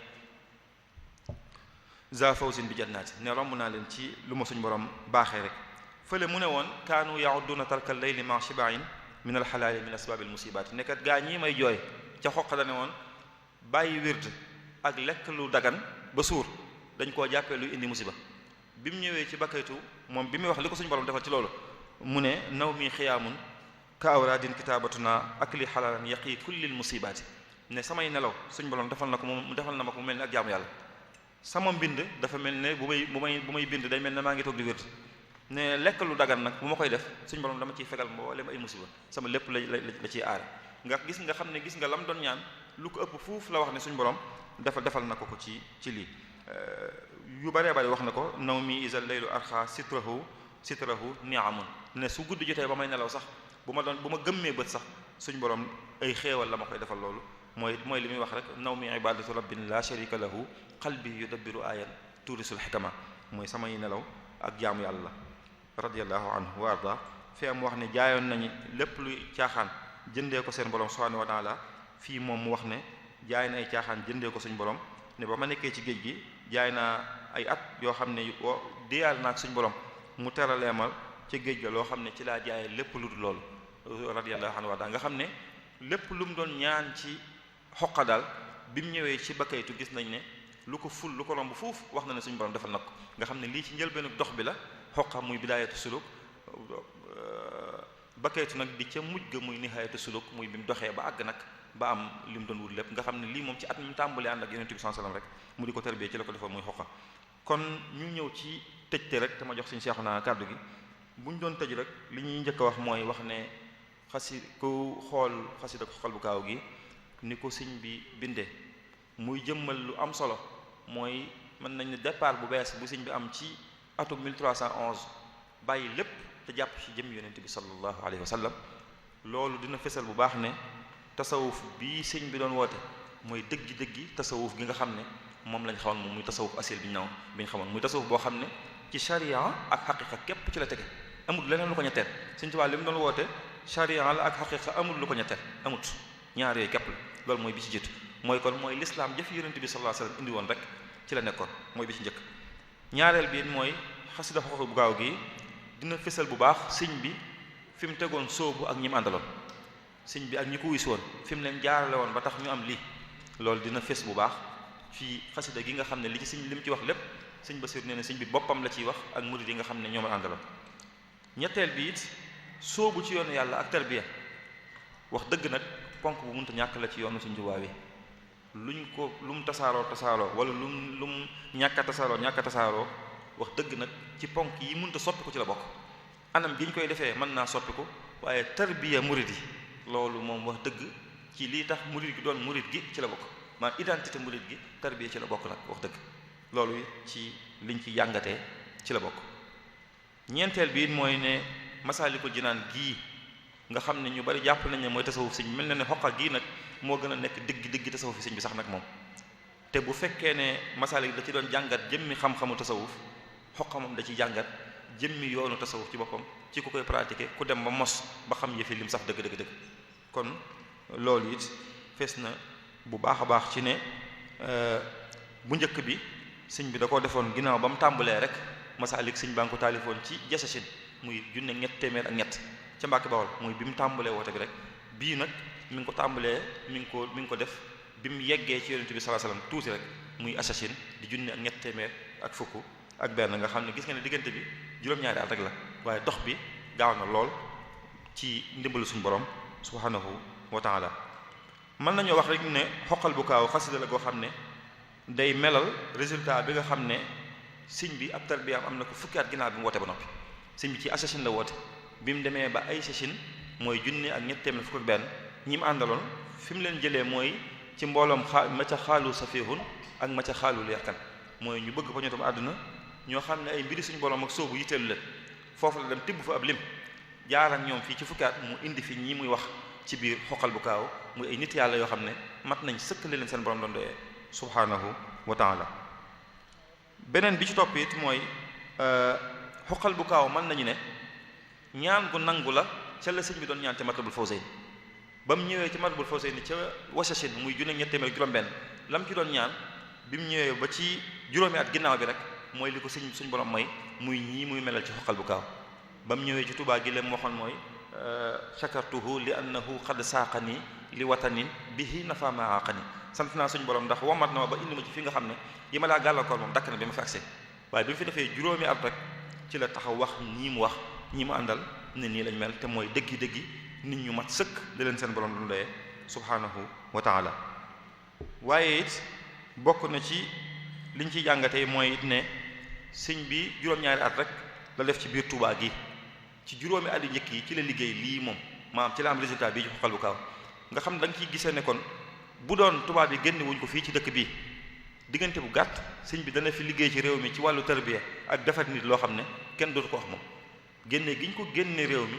za fawzin bi jannaati ne romb naa leen ci lu ma suñ borom baaxee rek fële mu ne woon kaanu yauduna tarkal layli ma shibain min alxalaali min asbaabil musibaati nekkat gaa ñii may jooy ca xoq da ne woon bàyyi wird ak lekk lu dagan ba suur dañ koo jàppee luy indi musiba bi mu ñëwee ci bakkaytu moom bi muy wax li ko suñu borom defal ci loolu mu ne naw mi xiyaamun ka awraadin kitaabatuna ak li xalaalan yaqi kullil musibaati ne samay nelaw suñu borom defal na ko moom defal na ma ko mu mel ni ak jaamu yàlla sama mbind dafa mel ne bu may bind day mel ne maa ngi toog di wird ne lekk lu dagan nag bu ma koy def suñu borom dama ciy fegal mboolem ay musiba sama lépp la ciy aare nga xam ne gis nga lam doon ñaan lu ko ëpp fuuf la wax ne suñu borom defal na ko ci lii yu bëree bëri wax na ko naw mi isal laylu arxa sitrahu niamun ne su guddi jotee ba may nelaw sax bu ma gëmmee bët sax suñ borom ay xéewal la ma koy defal loolu mooy li muy wax rek naw mi ibadatu rabbin la sharika lahu qalbi yudabbiru ayan turisul xikama mooy samay nelaw ak jaamu yàlla radiyallahu anhu wa arda fi am wax ne jaayoon nañu lépp luy caaxaan jëndee ko seen borom subhanahu wa taala fii moom mu wax ne jaay na ay caaxaan jëndee ko suñ borom ne ba ma nekkee ci géej gi jaay naa ay at yoo xam ne diyaal naa ak suñ borom mu teraleemal ci géej ga loo xam ne ci laa jaayee lépp lu dul loolu radiyallahu anhu wa arda nga xam ne lépp lu mu doon ñaan ci xoqa daal bi mu ñëwee ci bakkaytu gis nañ ne lu ko romb fuuf wax na ne suñu borom defal na ko nga xam ne lii ci njëlbeenu dox bi la xoqa muy bidaayatu suluk bakkaytu nag di ca mujj ga muy nihaayatu suluk muy bi mu doxee ba àgg nag ba am li mu doon wut lépp nga xam ne lii moom ci at mi tàmbalee ànd ak yonent bi sallallahu alayhi wasallam rek mu di ko tarbiyee ci la ko defoon muy xoqa kon ñu ñëw ci tëjte rek te ma jox suñu seexu naa kàddu gi bu ñu doon tëj rek li ñuy njëkk a wax mooy wax ne ku xool xasida ko xol bu kaaw gi ni ko sëñ bi bindee muy jëmmal lu am solo mooy mën nañ ne départ bu bees bu sëñ bi am ci atum 1311 bàyyi lépp te jàpp ci jëm yonent bi sallallahu alayhi wa sallam loolu dina fesal bu baax ne tasawuf bii sëñ bi doon woote mooy dëggi tasawuf gi nga xam ne moom lañ xamoon moom muy tasawuf asil bi ñu xamoon muy tasawuf boo xam ne ci sharia ak xaqiqa képp ci la tege amul leneen lu ko ñetteel sëñ Tuubaa li mu doon woote sharia la ak xaqiqa amul lu ko ñetteel amut ñaar yooyu képp la loolu mooy bi ci jiitu mooy kon mooy l'islam jëf yonent bi sallallahu alayhi wasallam indi woon rek ci la nekkoon mooy bi ci njëkk ñaareel bi mooy xasida xoxu bu gaaw gi dina fësal bu baax sëñ bi fi mu tegoon sóobu ak ñi mu àndaloon sëñ bi ak ñi ko wis woon fi mu leen jaarale woon ba tax ñu am lii loolu dina fës bu baax fii xasida gi nga xam ne li ci sëñ li mu ci wax lépp sëñ Basiru nee na sëñ bi boppam la ciy wax ak murid yi nga xam ne ñoom la àndaloon ñetteel bi it sóobu ci yoonu yàlla ak tarbiya wax dëgg nag ponk bu mënta ñàkk la ci yoonu Sëñ Tuubaa wi lu mu tasaaroo wala lu mu ñàkk a tasaaroo wax dëgg nag ci ponk yi mënta soppi ko ci la bokk anam gi ñu koy defee mën naa soppi ko waaye tarbiya murid yi loolu moom wax dëgg ci lii tax murid gi doon murid gi ci la bokk maanaam identité murid gi tarbiya ci la bokk nag wax dëgg loolu ci liñ ci jàngatee ci la bokk ñeenteel bi it mooy ne Masaalikul Jinaan gii nga xam ne ñu bari jàpp nañ ne mooy tasawuf sëñ bi mel na ne xoqa gii nag moo gën a nekk digg tasawuf sëñ bi sax nag moom te bu fekkee ne Masaalik da ci doon jàngat jëmmi xam-xamu tasawuf xoqa moom da ci jàngat jëmmi yoonu tasawuf ci boppam ci ku koy pratiquer ku dem ba mos ba xam yëfi lim sax dëgg kon loolu it fees na bu baax a baax ci ne bu njëkk bi sëñ bi da koo defoon ginnaaw ba mu tàmbalee rek Masaalik sëñ baa ngi ko taalifoon ci Jasasine muy junne ñett téeméer ak ñett ca Mbàkke Bawol muy bi mu tàmbalee woote bi rek bii nag mi ngi ko tàmbalee mi ngi ko def bi mu yeggee ci yonent bi sallallahu alayhi wasallam tuuti rek muy Jasasine di junne ak ñett téeméer ak fukk ak benn nga xam ne gis nga ne diggante bi juróom-ñaari at rek la waaye dox bi gaaw na lool ci ndimbalu suñu borom subhanahu wa taala mën nañoo wax rek ne xoqal bu kaaw xasida la goo xam ne day melal résultat bi nga xam ne sëñ bi ab tarbiyaam am na ko fukki at ginnaaw bi mu woote ba noppi sëñ bi ci Jasasine la woote bi mu demee ba ay Jasasine mooy junne ak ñett téeméer fukk ak benn ñi mu àndaloon fi mu leen jëlee mooy ci mbooloom ma ca xaalu safihun ak ma ca xaalu leerkan mooy ñu bëgg ba ñu tam àdduna ñoo xam ne ay mbiri suñu borom ak soobu yitteelu leen foofu la dem tibb fa ab lim jaar ak ñoom fii ci fukki at mu indi fi ñi muy wax ci biir xoqal bu kaaw muy ay nit yàlla yoo xam ne mat nañ sëkk li leen seen borom doon doyee subhanahu wa taala. beneen bi ci topp it mooy xoqal bu kaaw mën nañu ne ñaan gu nangu la ca la sëñ bi doon ñaan ca Matlabul Fawzayni ba mu ñëwee ci Matlabul Fawzayni ca Wasachin muy junne ñett téeméer juróom-benn lam ci doon ñaan bi mu ñëwee ba ci juróomi at ginnaaw bi rek mooy li ko suñ borom mooy muy ñii muy melal ci xoqal bu kaaw ba mu ñëwee ci Tuubaa gi leen waxoon mooy shakartuhu li annahu qad saaqani li watanin bihi nafa ma aqani sant naa suñu borom ndax womat na ma ba indi ma ci fi nga xam ne yi ma laa gàllankoor moom dakk na bi ma fi agsee waaye bi mu fi defee juróomi at rek ci la taxaw wax ñii mu wax ñi mu àndal ne nii lañ mel te mooy dëggi nit ñu mat sëkk di leen seen borom du doyee subhanahu wa taala. waaye it bokk na ci liñ ciy jàngatee mooy it ne sëñ bi juróom-ñaari at rek la def ci biir Tuubaa gi ci juróomi at yu njëkk yi ci la liggéey lii moom maanaam ci la am résultat bii ci xoqal bu kaaw nga xam ne da nga ciy gisee ne kon bu doon tubaab bi génne wuñ ko fii ci dëkk bii diggante bu gàtt sëñ bi dana fi liggéey ci réew mi ci wàllu tarbiya ak defar nit loo xam ne kenn dootu ko wax moom génne gi ñu ko génne réew mi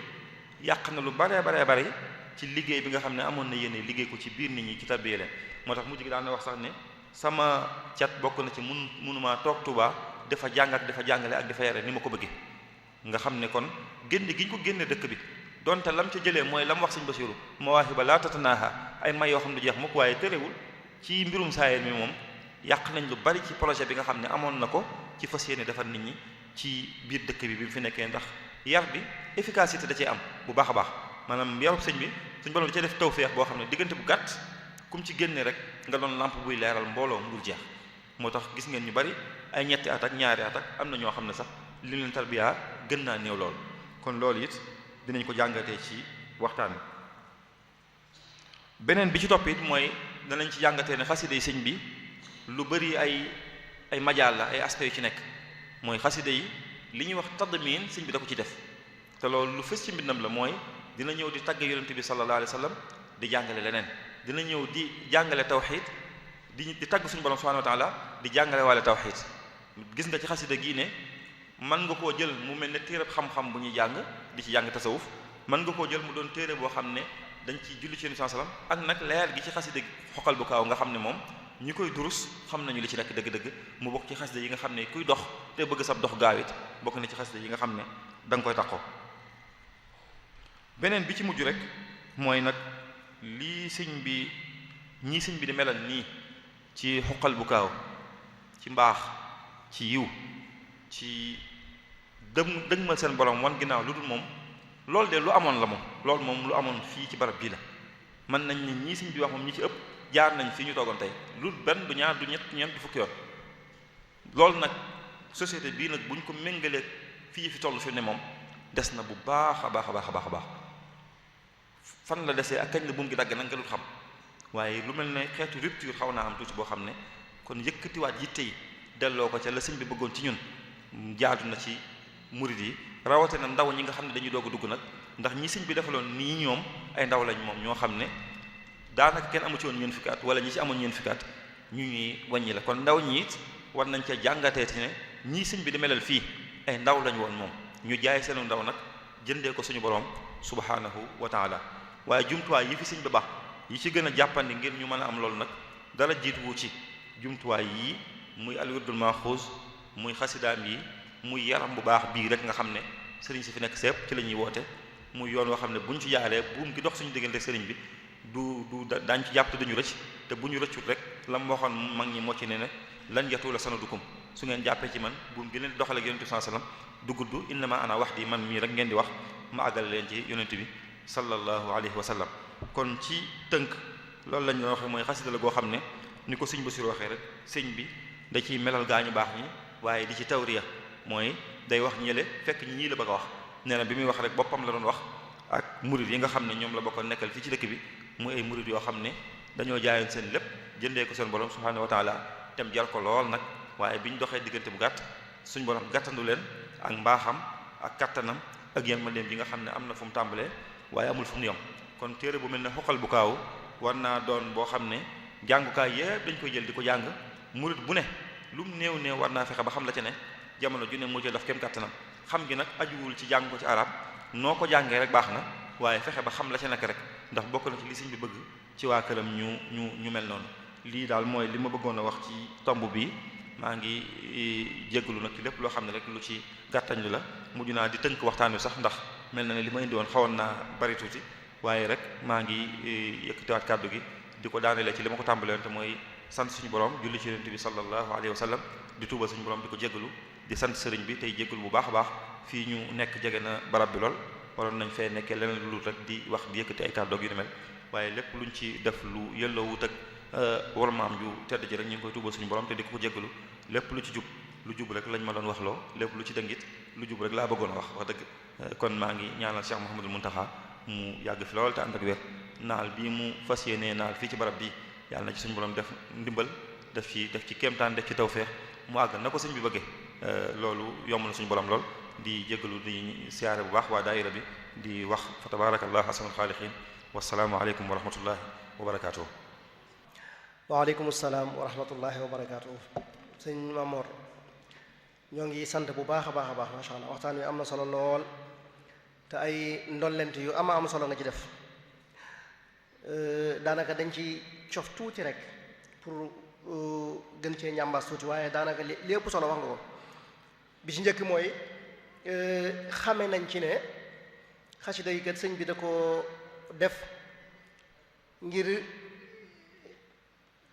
yàq na lu baree bari ci liggéey bi nga xam ne amoon na yéene liggéey ko ci biir nit ñi ci tarbiya leen moo tax mujj gi daan na wax sax ne sama cat bokk na ci mënumaa toog Tuubaa dafa jàng ak dafa jàngale ak dafa yare ni ma ko bëggee nga xam ne kon génne gi ñu ko génne dëkk bi donte lam ca jëlee mooy lam wax sëñ Basiru mawaahiba laa tatanaaha ay may yoo xam ne du jeex mukk waaye terewul ci mbirum saayir mi moom yàq nañ lu bari ci projet bi nga xam ne amoon na ko ci fas yéene defar nit ñi ci biir dëkk bi bi mu fi nekkee ndax yar bi efficacité da cee am bu baax a baax maanaam yarub sëñ bi suñ borom da cee def tawfeex boo xam ne diggante bu gàtt kum ci génne rek nga doon lampe buy leeral mbooloo mu dul jeex moo tax gis ngeen ñu bari ay ñetti at ak ñaari at ak am na ñoo xam ne sax li leen tarbiya gën naa néew lool kon loolu it dinañ ko jàngatee ci waxtaan wi. beneen bi ci topp it mooy danañ ci jàngatee ne xasida yi sëñ bi lu bari ay majaal la ay aspects yu ci nekk mooy xasida yi li ñuy wax tadmin sëñ bi da ko ci def te loolu lu fës ci mbindam la mooy dina ñëw di tagg yonent bi sallallahu alayhi wa sallam di jàngale leneen dina ñëw di jàngale tawxid di tagg suñu borom subhanahu wa taala di jàngale waale tawxid gis nga ci xasida gii ne mën nga koo jël mu mel ne téereb xam-xam bu ñuy jàng di ci jàng tasawuf mën nga koo jël mu doon téere boo xam ne dañ ci julli ci yonent sallam ak nag leer gi ci xasida xoqal bu kaaw nga xam ne moom ñi koy durus xam nañu li ci nekk dëgg-dëgg mu bokk ci xasida yi nga xam ne kuy dox te bëgg sab dox gaawit bokk na ci xasida yi nga xam ne da nga koy taxoo. beneen bi ci mujj rek mooy nag lii sëñ bi ñii sëñ bi di melal nii ci xoqal bu kaaw ci mbaax ci yiw ci dëgmal seen borom wan ginnaaw lu dul moom loolu de lu amoon la moom loolu moom lu amoon fii ci barab bii la mën nañ ni ñii sëñ bi wax moom ñi ci ëpp jaar nañ fi ñu toogoon tey lu benn du ñaar du ñett ñeent du fukki yoon loolu nag société bii nag bu ñu ko méngalee fii fi toll fi ne moom des na bu baax a baax a baax a baax a baax fan la desee ak kañ la buum gi dagg nag nga dul xam waaye lu mel ne xeetu rupture xaw naa am tuuti boo xam ne kon yëkkatiwaat yitte yi delloo ko ca la sëñ bi bëggoon ci ñun jaadu na ci murid yi rawatina ndaw ñi nga xam ne dañuy doog a dugg nag ndax ñi sëñ bi defaloon nii ñoom ay ndaw lañ moom ñoo xam ne daanaka kenn amu ci woon ñeen fukki at wala ñi ci amoon ñeen fukki at ñu ñuy wàññi la kon ndaw ñi it war nañ ca jàngatee ci ne ñii sëñ bi di melal fii ay ndaw lañ woon moom ñu jaay seenu ndaw nag jëndee ko suñu borom subhanahu wa taala waaye jumtuwaay yi fi sëñ bi baax yi ci gën a jàppandi ngir ñu mën a am loolu nag dara jiituwu ci jumtuwaay yii muy alwirdul maxuus muy xasidaam yi muy yaram bu baax bii rek nga xam ne sëriñ si fi nekk sépp ci la ñuy woote muy yoon woo xam ne bu ñu ci jaaree buum gi dox suñu diggante sëriñ bi du daañ ci jàpp te duñu rëcc te bu ñu rëccut rek la mu waxoon mag ñi moo ci ne ne lan yatula sanadukum su ngeen jàppee ci man buum gi leen di doxale ak yonent bi sallallahu alayhi wasallam du gudd innama ana wahdi man mii rek ngeen di wax ma àggale leen ci yonent bi sallallahu alayhi wa sallam kon ci tënk loolu lañ doon waxee mooy xasida la goo xam ne ni ko sëñ Basiru waxee rek sëñ bi da ciy melal gaañu baax ñi waaye di ci tawriya mooy day wax ñële fekk ñii la bëgg a wax nee na bi muy wax rek boppam la doon wax ak murid yi nga xam ne ñoom la bokkoon nekkal fii ci dëkk bi muy ay murid yoo xam ne dañoo jaayoon seen lépp jëndee ko seen borom subhanahu wa taala tem jar ko lool nag waaye bi ñu doxee diggante bu gàtt suñ borom gàttandu leen ak mbaaxam ak kattanam ak yërmandeem bi nga xam ne am na fu mu tàmbalee waaye amul fu mu yom kon téere bu mel ne xoqal bu kaaw war naa doon boo xam ne jàngukaay yépp dañ koy jël di ko jàng murid bu ne lu mu néew néew war naa fexe ba xam la ca ne jamono ju ne mu jël daf kem kàttanam xam gi nag ajuwul ci jàng ko ci arab noo ko jàngee rek baax na waaye fexe ba xam la ca nekk rek ndax bokk na ci li sëñ bi bëgg ci waa këram ñu mel noonu. lii daal mooy li ma bëggoon a wax ci tomb bi maa ngi jéggalu nag ci lépp loo xam ne rek lu ci gàttañlu la mujj naa di tënk waxtaan wi sax ndax mel na ne li ma indi woon xawoon naa bari tuuti waaye rek maa ngi yëkkatiwaat kàddu gi di ko daanelee ci li ma ko tàmbalee te mooy sant suñu borom julli ci yonent bi sallallahu alayhi wa sallam di tuubal suñu borom di ko jéggalu di sant sëriñ bi tey jéggalu bu baax a baax fii ñu nekk jege na barab bi lool waroon nañ fee nekkee leneen lu rek di wax di yëkkati ay kàddu yu ni mel waaye lépp luñ ci def lu yëlloowut ak war maam ju tedd ji rek ñu ngi koy tuubal suñu borom te di ko jéggalu lépp lu ci jub lu jub rek lañ ma doon wax loo lépp lu ci dëngit lu jub rek laa bëggoon a wax dëgg kon maa ngi ñaanal Cheikh Mouhamadul Mountakha mu yàgg fi lool te ànd ak wér naal bii mu fas yéenee naal fii ci barab bi yàlla na ci suñu borom def ndimbal def ci kéemtaan def ci tawfeex mu àgg na ko sëñ bi bëggee loolu yomb na suñu borom lool di jéggalu di siyaare bu baax waa daayira bi di wax fa tabarakallah ahsanul xaaliqiin wasalaamu aleykum wa rahmatullahi wa barakaatuh. waaleykum salaam wa rahmatullahi wa barakaatu. sëñ Mamor ñoo ngi sant bu baax a baax a baax macha allah waxtaan wi am na solo lool te ay ndollent yu am solo nga ci def daanaka dañ ci cof tuuti rek pour gën cee ñàmbaas tuuti waaye daanaka li ëpp solo wax nga ko bi ci njëkk mooy xame nañ ci ne xasida yi kat sëñ bi da ko def ngir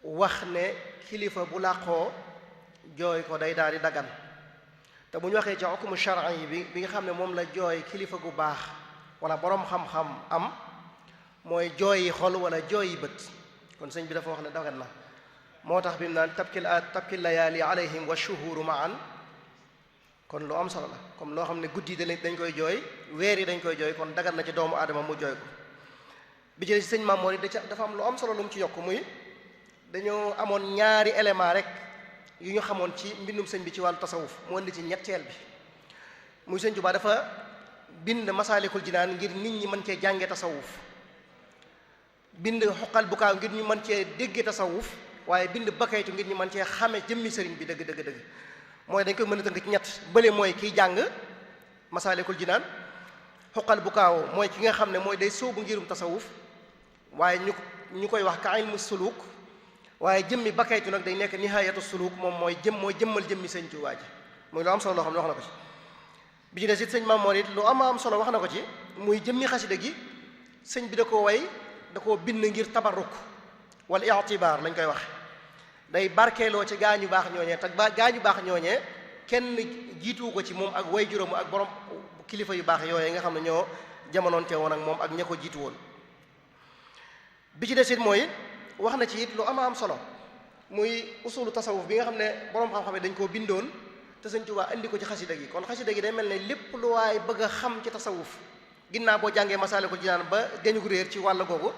wax ne kilifa bu làqoo jooy ko day daal di dagan te bu ñu waxee ci hukumu shar'i yi bi nga xam ne moom la jooy kilifa gu baax wala boroom xam-xam am mooy jooy yi xol wala jooy yi bët kon sëñ bi dafa wax ne dagan na moo tax bi mu naan tabki layaali alayhim wa shuhuru ma'an kon lu am solo la comme loo xam ne guddi dañ koy jooy weer yi dañ koy jooy kon dagan na ci doomu aadama mu jooy ko bi jëlee ci sëñ Mamoor yi dafa am lu am solo lu mu ci yokk muy dañoo amoon ñaari élément rek yu ñu xamoon ci mbindum sëñ bi ci wàllu tasawuf mu indi ci ñetteel bi muy sëñ Tuubaa dafa bind masaalikul jinaan ngir nit ñi mën cee jànge tasawuf bind xoqal bukaaw ngir ñu mën cee dégge tasawuf waaye bind bakaytu ngir ñu mën cee xame jëmmi sëriñ bi dëgg mooy dañ koy mën a tënk ci ñett bële mooy kiy jàng masaalikul jinaan xoqal bukaaw mooy ki nga xam ne mooy day sóobu ngirum tasawuf waaye ñu koy wax ka ilmu suluk waaye jëmmi bakaytu nag day nekk nihaayatu suluk moom mooy jëmmal jëmmi sëñ Tuubaa ji muy lu am solo loo xam ne wax na ko ci bi ci des it sëñ Mamoor it lu am solo wax na ko ci muy jëmmi xasida gi sëñ bi da ko way da koo bind ngir tabarruk wala i'tibaar lañ koy wax day barkeeloo ci gaañu baax ñooñee te gaañu baax ñooñee kenn jiituwu ko ci moom ak way juróom ak borom kilifa yu baax yooyee nga xam ne ñoo jamonoonte woon ak moom ak ña ko jiitu woon bi ci des it mooy wax na ci it lu am solo muy usulu tasawuf bi nga xam ne borom xam-xam yi dañ koo bindoon te sëñ Tuubaa indi ko ci xasida gi kon xasida gi day mel ne lépp lu waay bëgg a xam ci tasawuf ginnaaw boo jàngee Masaalikul Jinaan ba dañu ko réer ci wàll googu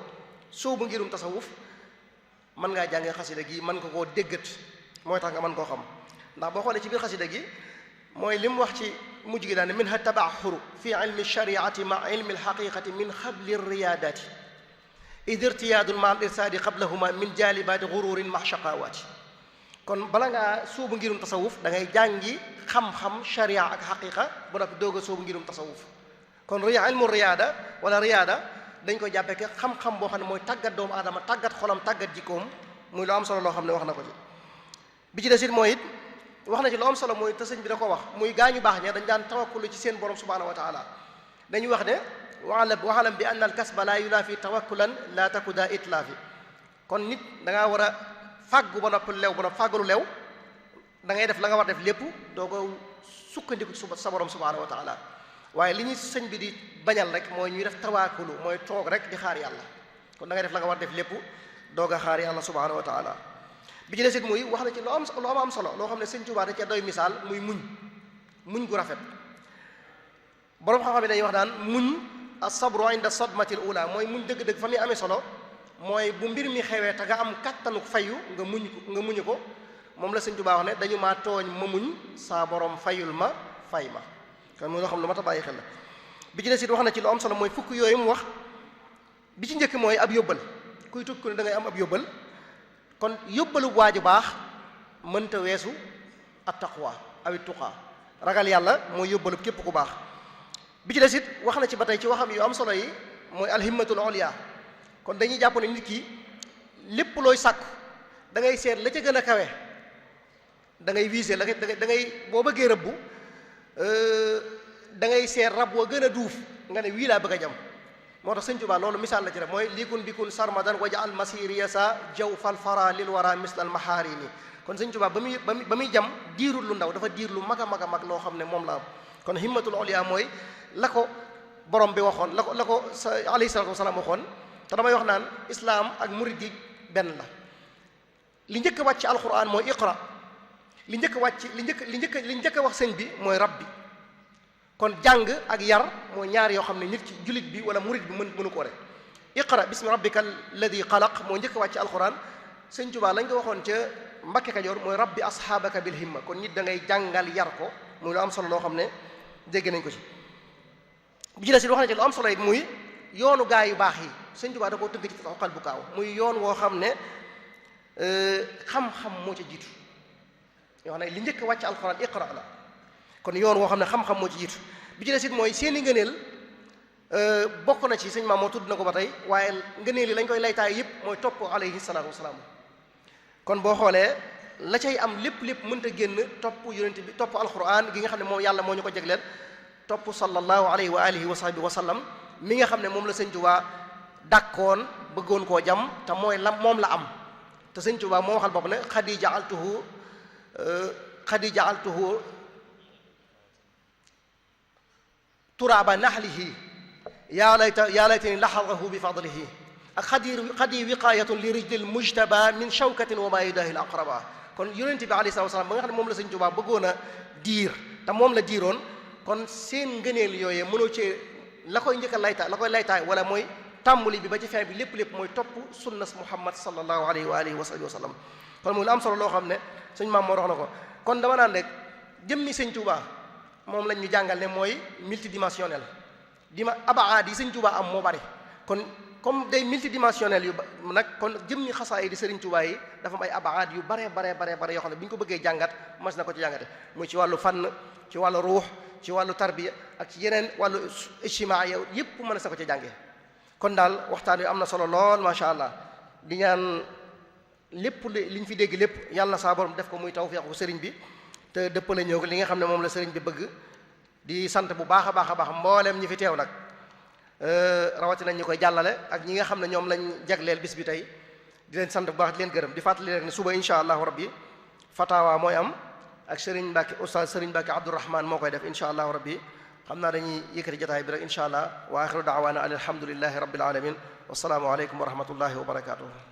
soobu ngirum tasawuf mën ngaa jàngee xasida gi mën nga koo déggat mooy tax nga mën koo xam ndax boo xoolee ci biir xasida gi mooy li mu wax ci mujj gi daane minha tabaxuru fi ilmi shariati ma ilmi alxaqiqati min xabli riyaadaati id irtiyaadun ma al irsaadi qablahuma min jaalibaati gururin ma shaqawaati kon bala ngaa sóobu ngirum tasawuf da ngay jàngi xam-xam sharia ak xaqiqa bu noppi doog a sóobu ngirum tasawuf kon ilmu riyaada wala riyaada dañ koy jàppee ke xam-xam boo xam ne mooy tàggat doomu aadama tàggat xolam tàggat jikkoom muy lu am solo loo xam ne wax na ko ci bi ci des it mooy it wax na ci lu am solo mooy te sëñ bi da ko wax muy gaañu baax ña dañ daan tawakkulu ci seen borom subhanahu wa taala dañuy wax ne waxalam bi anna al kasba la yunaafi tawakkulan la taku daa itlaafi kon nit da ngaa war a fàggu ba noppi lew ba noppi fàggalu lew da ngay def la nga war def lépp doo ko sukkandiku ci sa borom subhanahu wa taala waaye li ñuy sëñ bi di bañal rek mooy ñuy def tawaakulu mooy toog rek di xaar yàlla kon da ngay def la nga war def lépp doog a xaar yàlla subhanahu wa taala bi ci des it muy wax na ci lu am solo loo xam ne sëñ Tuubaa da ca doy misaal muy muñ gu rafet boroom xam-xam yi dañuy wax daan muñ as-sabru inda sadmatil ula mooy muñ dëgg-dëgg fa muy amee solo mooy bu mbir mi xewee te nga am kattanu fayu nga muñu ko moom la sëñ Tuubaa wax ne dañu maa tooñ ma muñ saa borom fayul ma fay ma kon muy loo xam lu mat a bàyyi xel la bi ci des it wax na ci lu am solo mooy fukk yooyu mu wax bi ci njëkk mooy ab yóbbal kuy tukki ne da ngay am ab yóbbal kon yóbbalu waaju baax mënta weesu at taqwa awi tuqaa ragal yàlla mooy yóbbalu képp ku baax bi ci des it wax na ci ba tey ci waxam yu am solo yi mooy alhimmatul ulya kon dañuy jàpp ne nit ki lépp looy sàkku da ngay seet la ca gën a kawe da ngay viser da ngay boo bëggee rëbbu da ngay seet rab wa gën a duuf nga ne wii laa bëgg a jam moo tax sëñ Tuubaa loolu misaal la ci rek mooy likun bikun sarmadan waja al masiriya sa jaw fal fara lil wara mislal maharini kon sëñ Tuubaa ba muy jam diirul lu ndaw dafa diir lu mag a mag a mag loo xam ne moom la am kon himmatul ulya mooy la ko borom bi waxoon la ko sa alayhi salatu wasalaam waxoon te damay wax naan islaam ak murid gi benn la li njëkk a wàcc alquran mooy iqra li njëkk a wax sëñ bi mooy rabbi kon jàng ak yar mooy ñaar yoo xam ne nit ki jullit bi wala murid bi mënu ko rek iqra bismi rabbika alladi xalaq moo njëkk a wàcc alquran sëñ Tuubaa lañ ko waxoon ca Mbakke Kajoor mooy rabbi asxaabaka bil himma kon nit da ngay jàngal yar ko muy lu am solo loo xam ne dégg nañ ko ci bu ci des wax na ci lu am solo it muy yoonu gaa yu baax yi sëñ Tuubaa da koo tëgg ci xoqal bu kaaw muy yoon woo xam ne xam-xam moo ca jiitu yoo xam ne li njëkk a wàcc alquran iqra la kon yoon woo xam ne xam-xam moo ci jiitu bi ci des it mooy seeni ngëneel bokk na ci sëñ maam moo tudd na ko ba tey waaye ngëneel yi lañ koy laytaay yëpp mooy topp alayhi salaatu wasalaam kon boo xoolee la cay am lépp mënta génn topp yonent bi topp alquran gi nga xam ne moom yàlla moo ñu ko jagleel topp sallallahu alayhi wa alihi wa sahbihi wa sallam mi nga xam ne moom la sëñ Tuubaa dàkkoon bëggoon koo jam te mooy moom la am te sëñ Tuubaa moo waxal bopp ne xadi jaaltuhu turaaba naxlihi yaa laytani laxadahu bi fadlihi ak xadi wiqaayatun li rijlil mujtaba min shawkatin wa maa yudaahi l aqraba kon yonente bi alayhi salaam ba nga xam ne moom la sëñ Tuubaa bëggoon a diir te moom la diiroon kon seen ngëneel yooyee mënoo cee la koy njëkk a laytaay wala mooy tàmbali bi ba ci fin bi lépp mooy topp sunnas Muhammad sallallahu alayhi wa alihi wa sahbihi wa sallam kon muy lu am solo loo xam ne sëñ maam moo wax na ko kon dama naan rek jëmmi sëñ Tuubaa moom lañ ñu jàngal ne mooy multidimensionnel abaad yi sëñ Tuubaa am moo bari kon comme day multidimensionnel yu nag kon jëmmi xasaay di sëriñ Tuubaa yi dafa am ay abaad yu bare yoo xam ne bu ñu ko bëggee jàngat mas na ko ci jàngate muy ci wàllu fànn ci wàllu ruux ci wàllu tarbiya ak ci yeneen wàllu ijtimaa yow yépp mën na sa ko ci jàngee kon daal waxtaan wi am na solo lool macha allah di ñaan lépp liñ fi dégg lépp yàlla na saa borom def ko muy tawfeexu sëriñ bi te dëppale ñëw li nga xam ne moom la sëriñ bi bëgg di sant bu baax a baax mboolem ñi fi teew nag rawatina ñu koy jàllale ak ñi nga xam ne ñoom lañ jagleel bis bi tey di leen sant bu baax di leen gërëm di fàttali rek ne suba insha allahu rabbi fatawa mooy am ak sëriñ Mbàkke oustaz sëriñ Mbàkke Abdourahman moo koy def insha allahu rabbi xam naa dañuy yëkkati jotaay bi rek insha allah wa axiru daawaana an alhamdulillahi rabbil alamin wasalaamu aleykum wa rahmatullahi wa barakatuh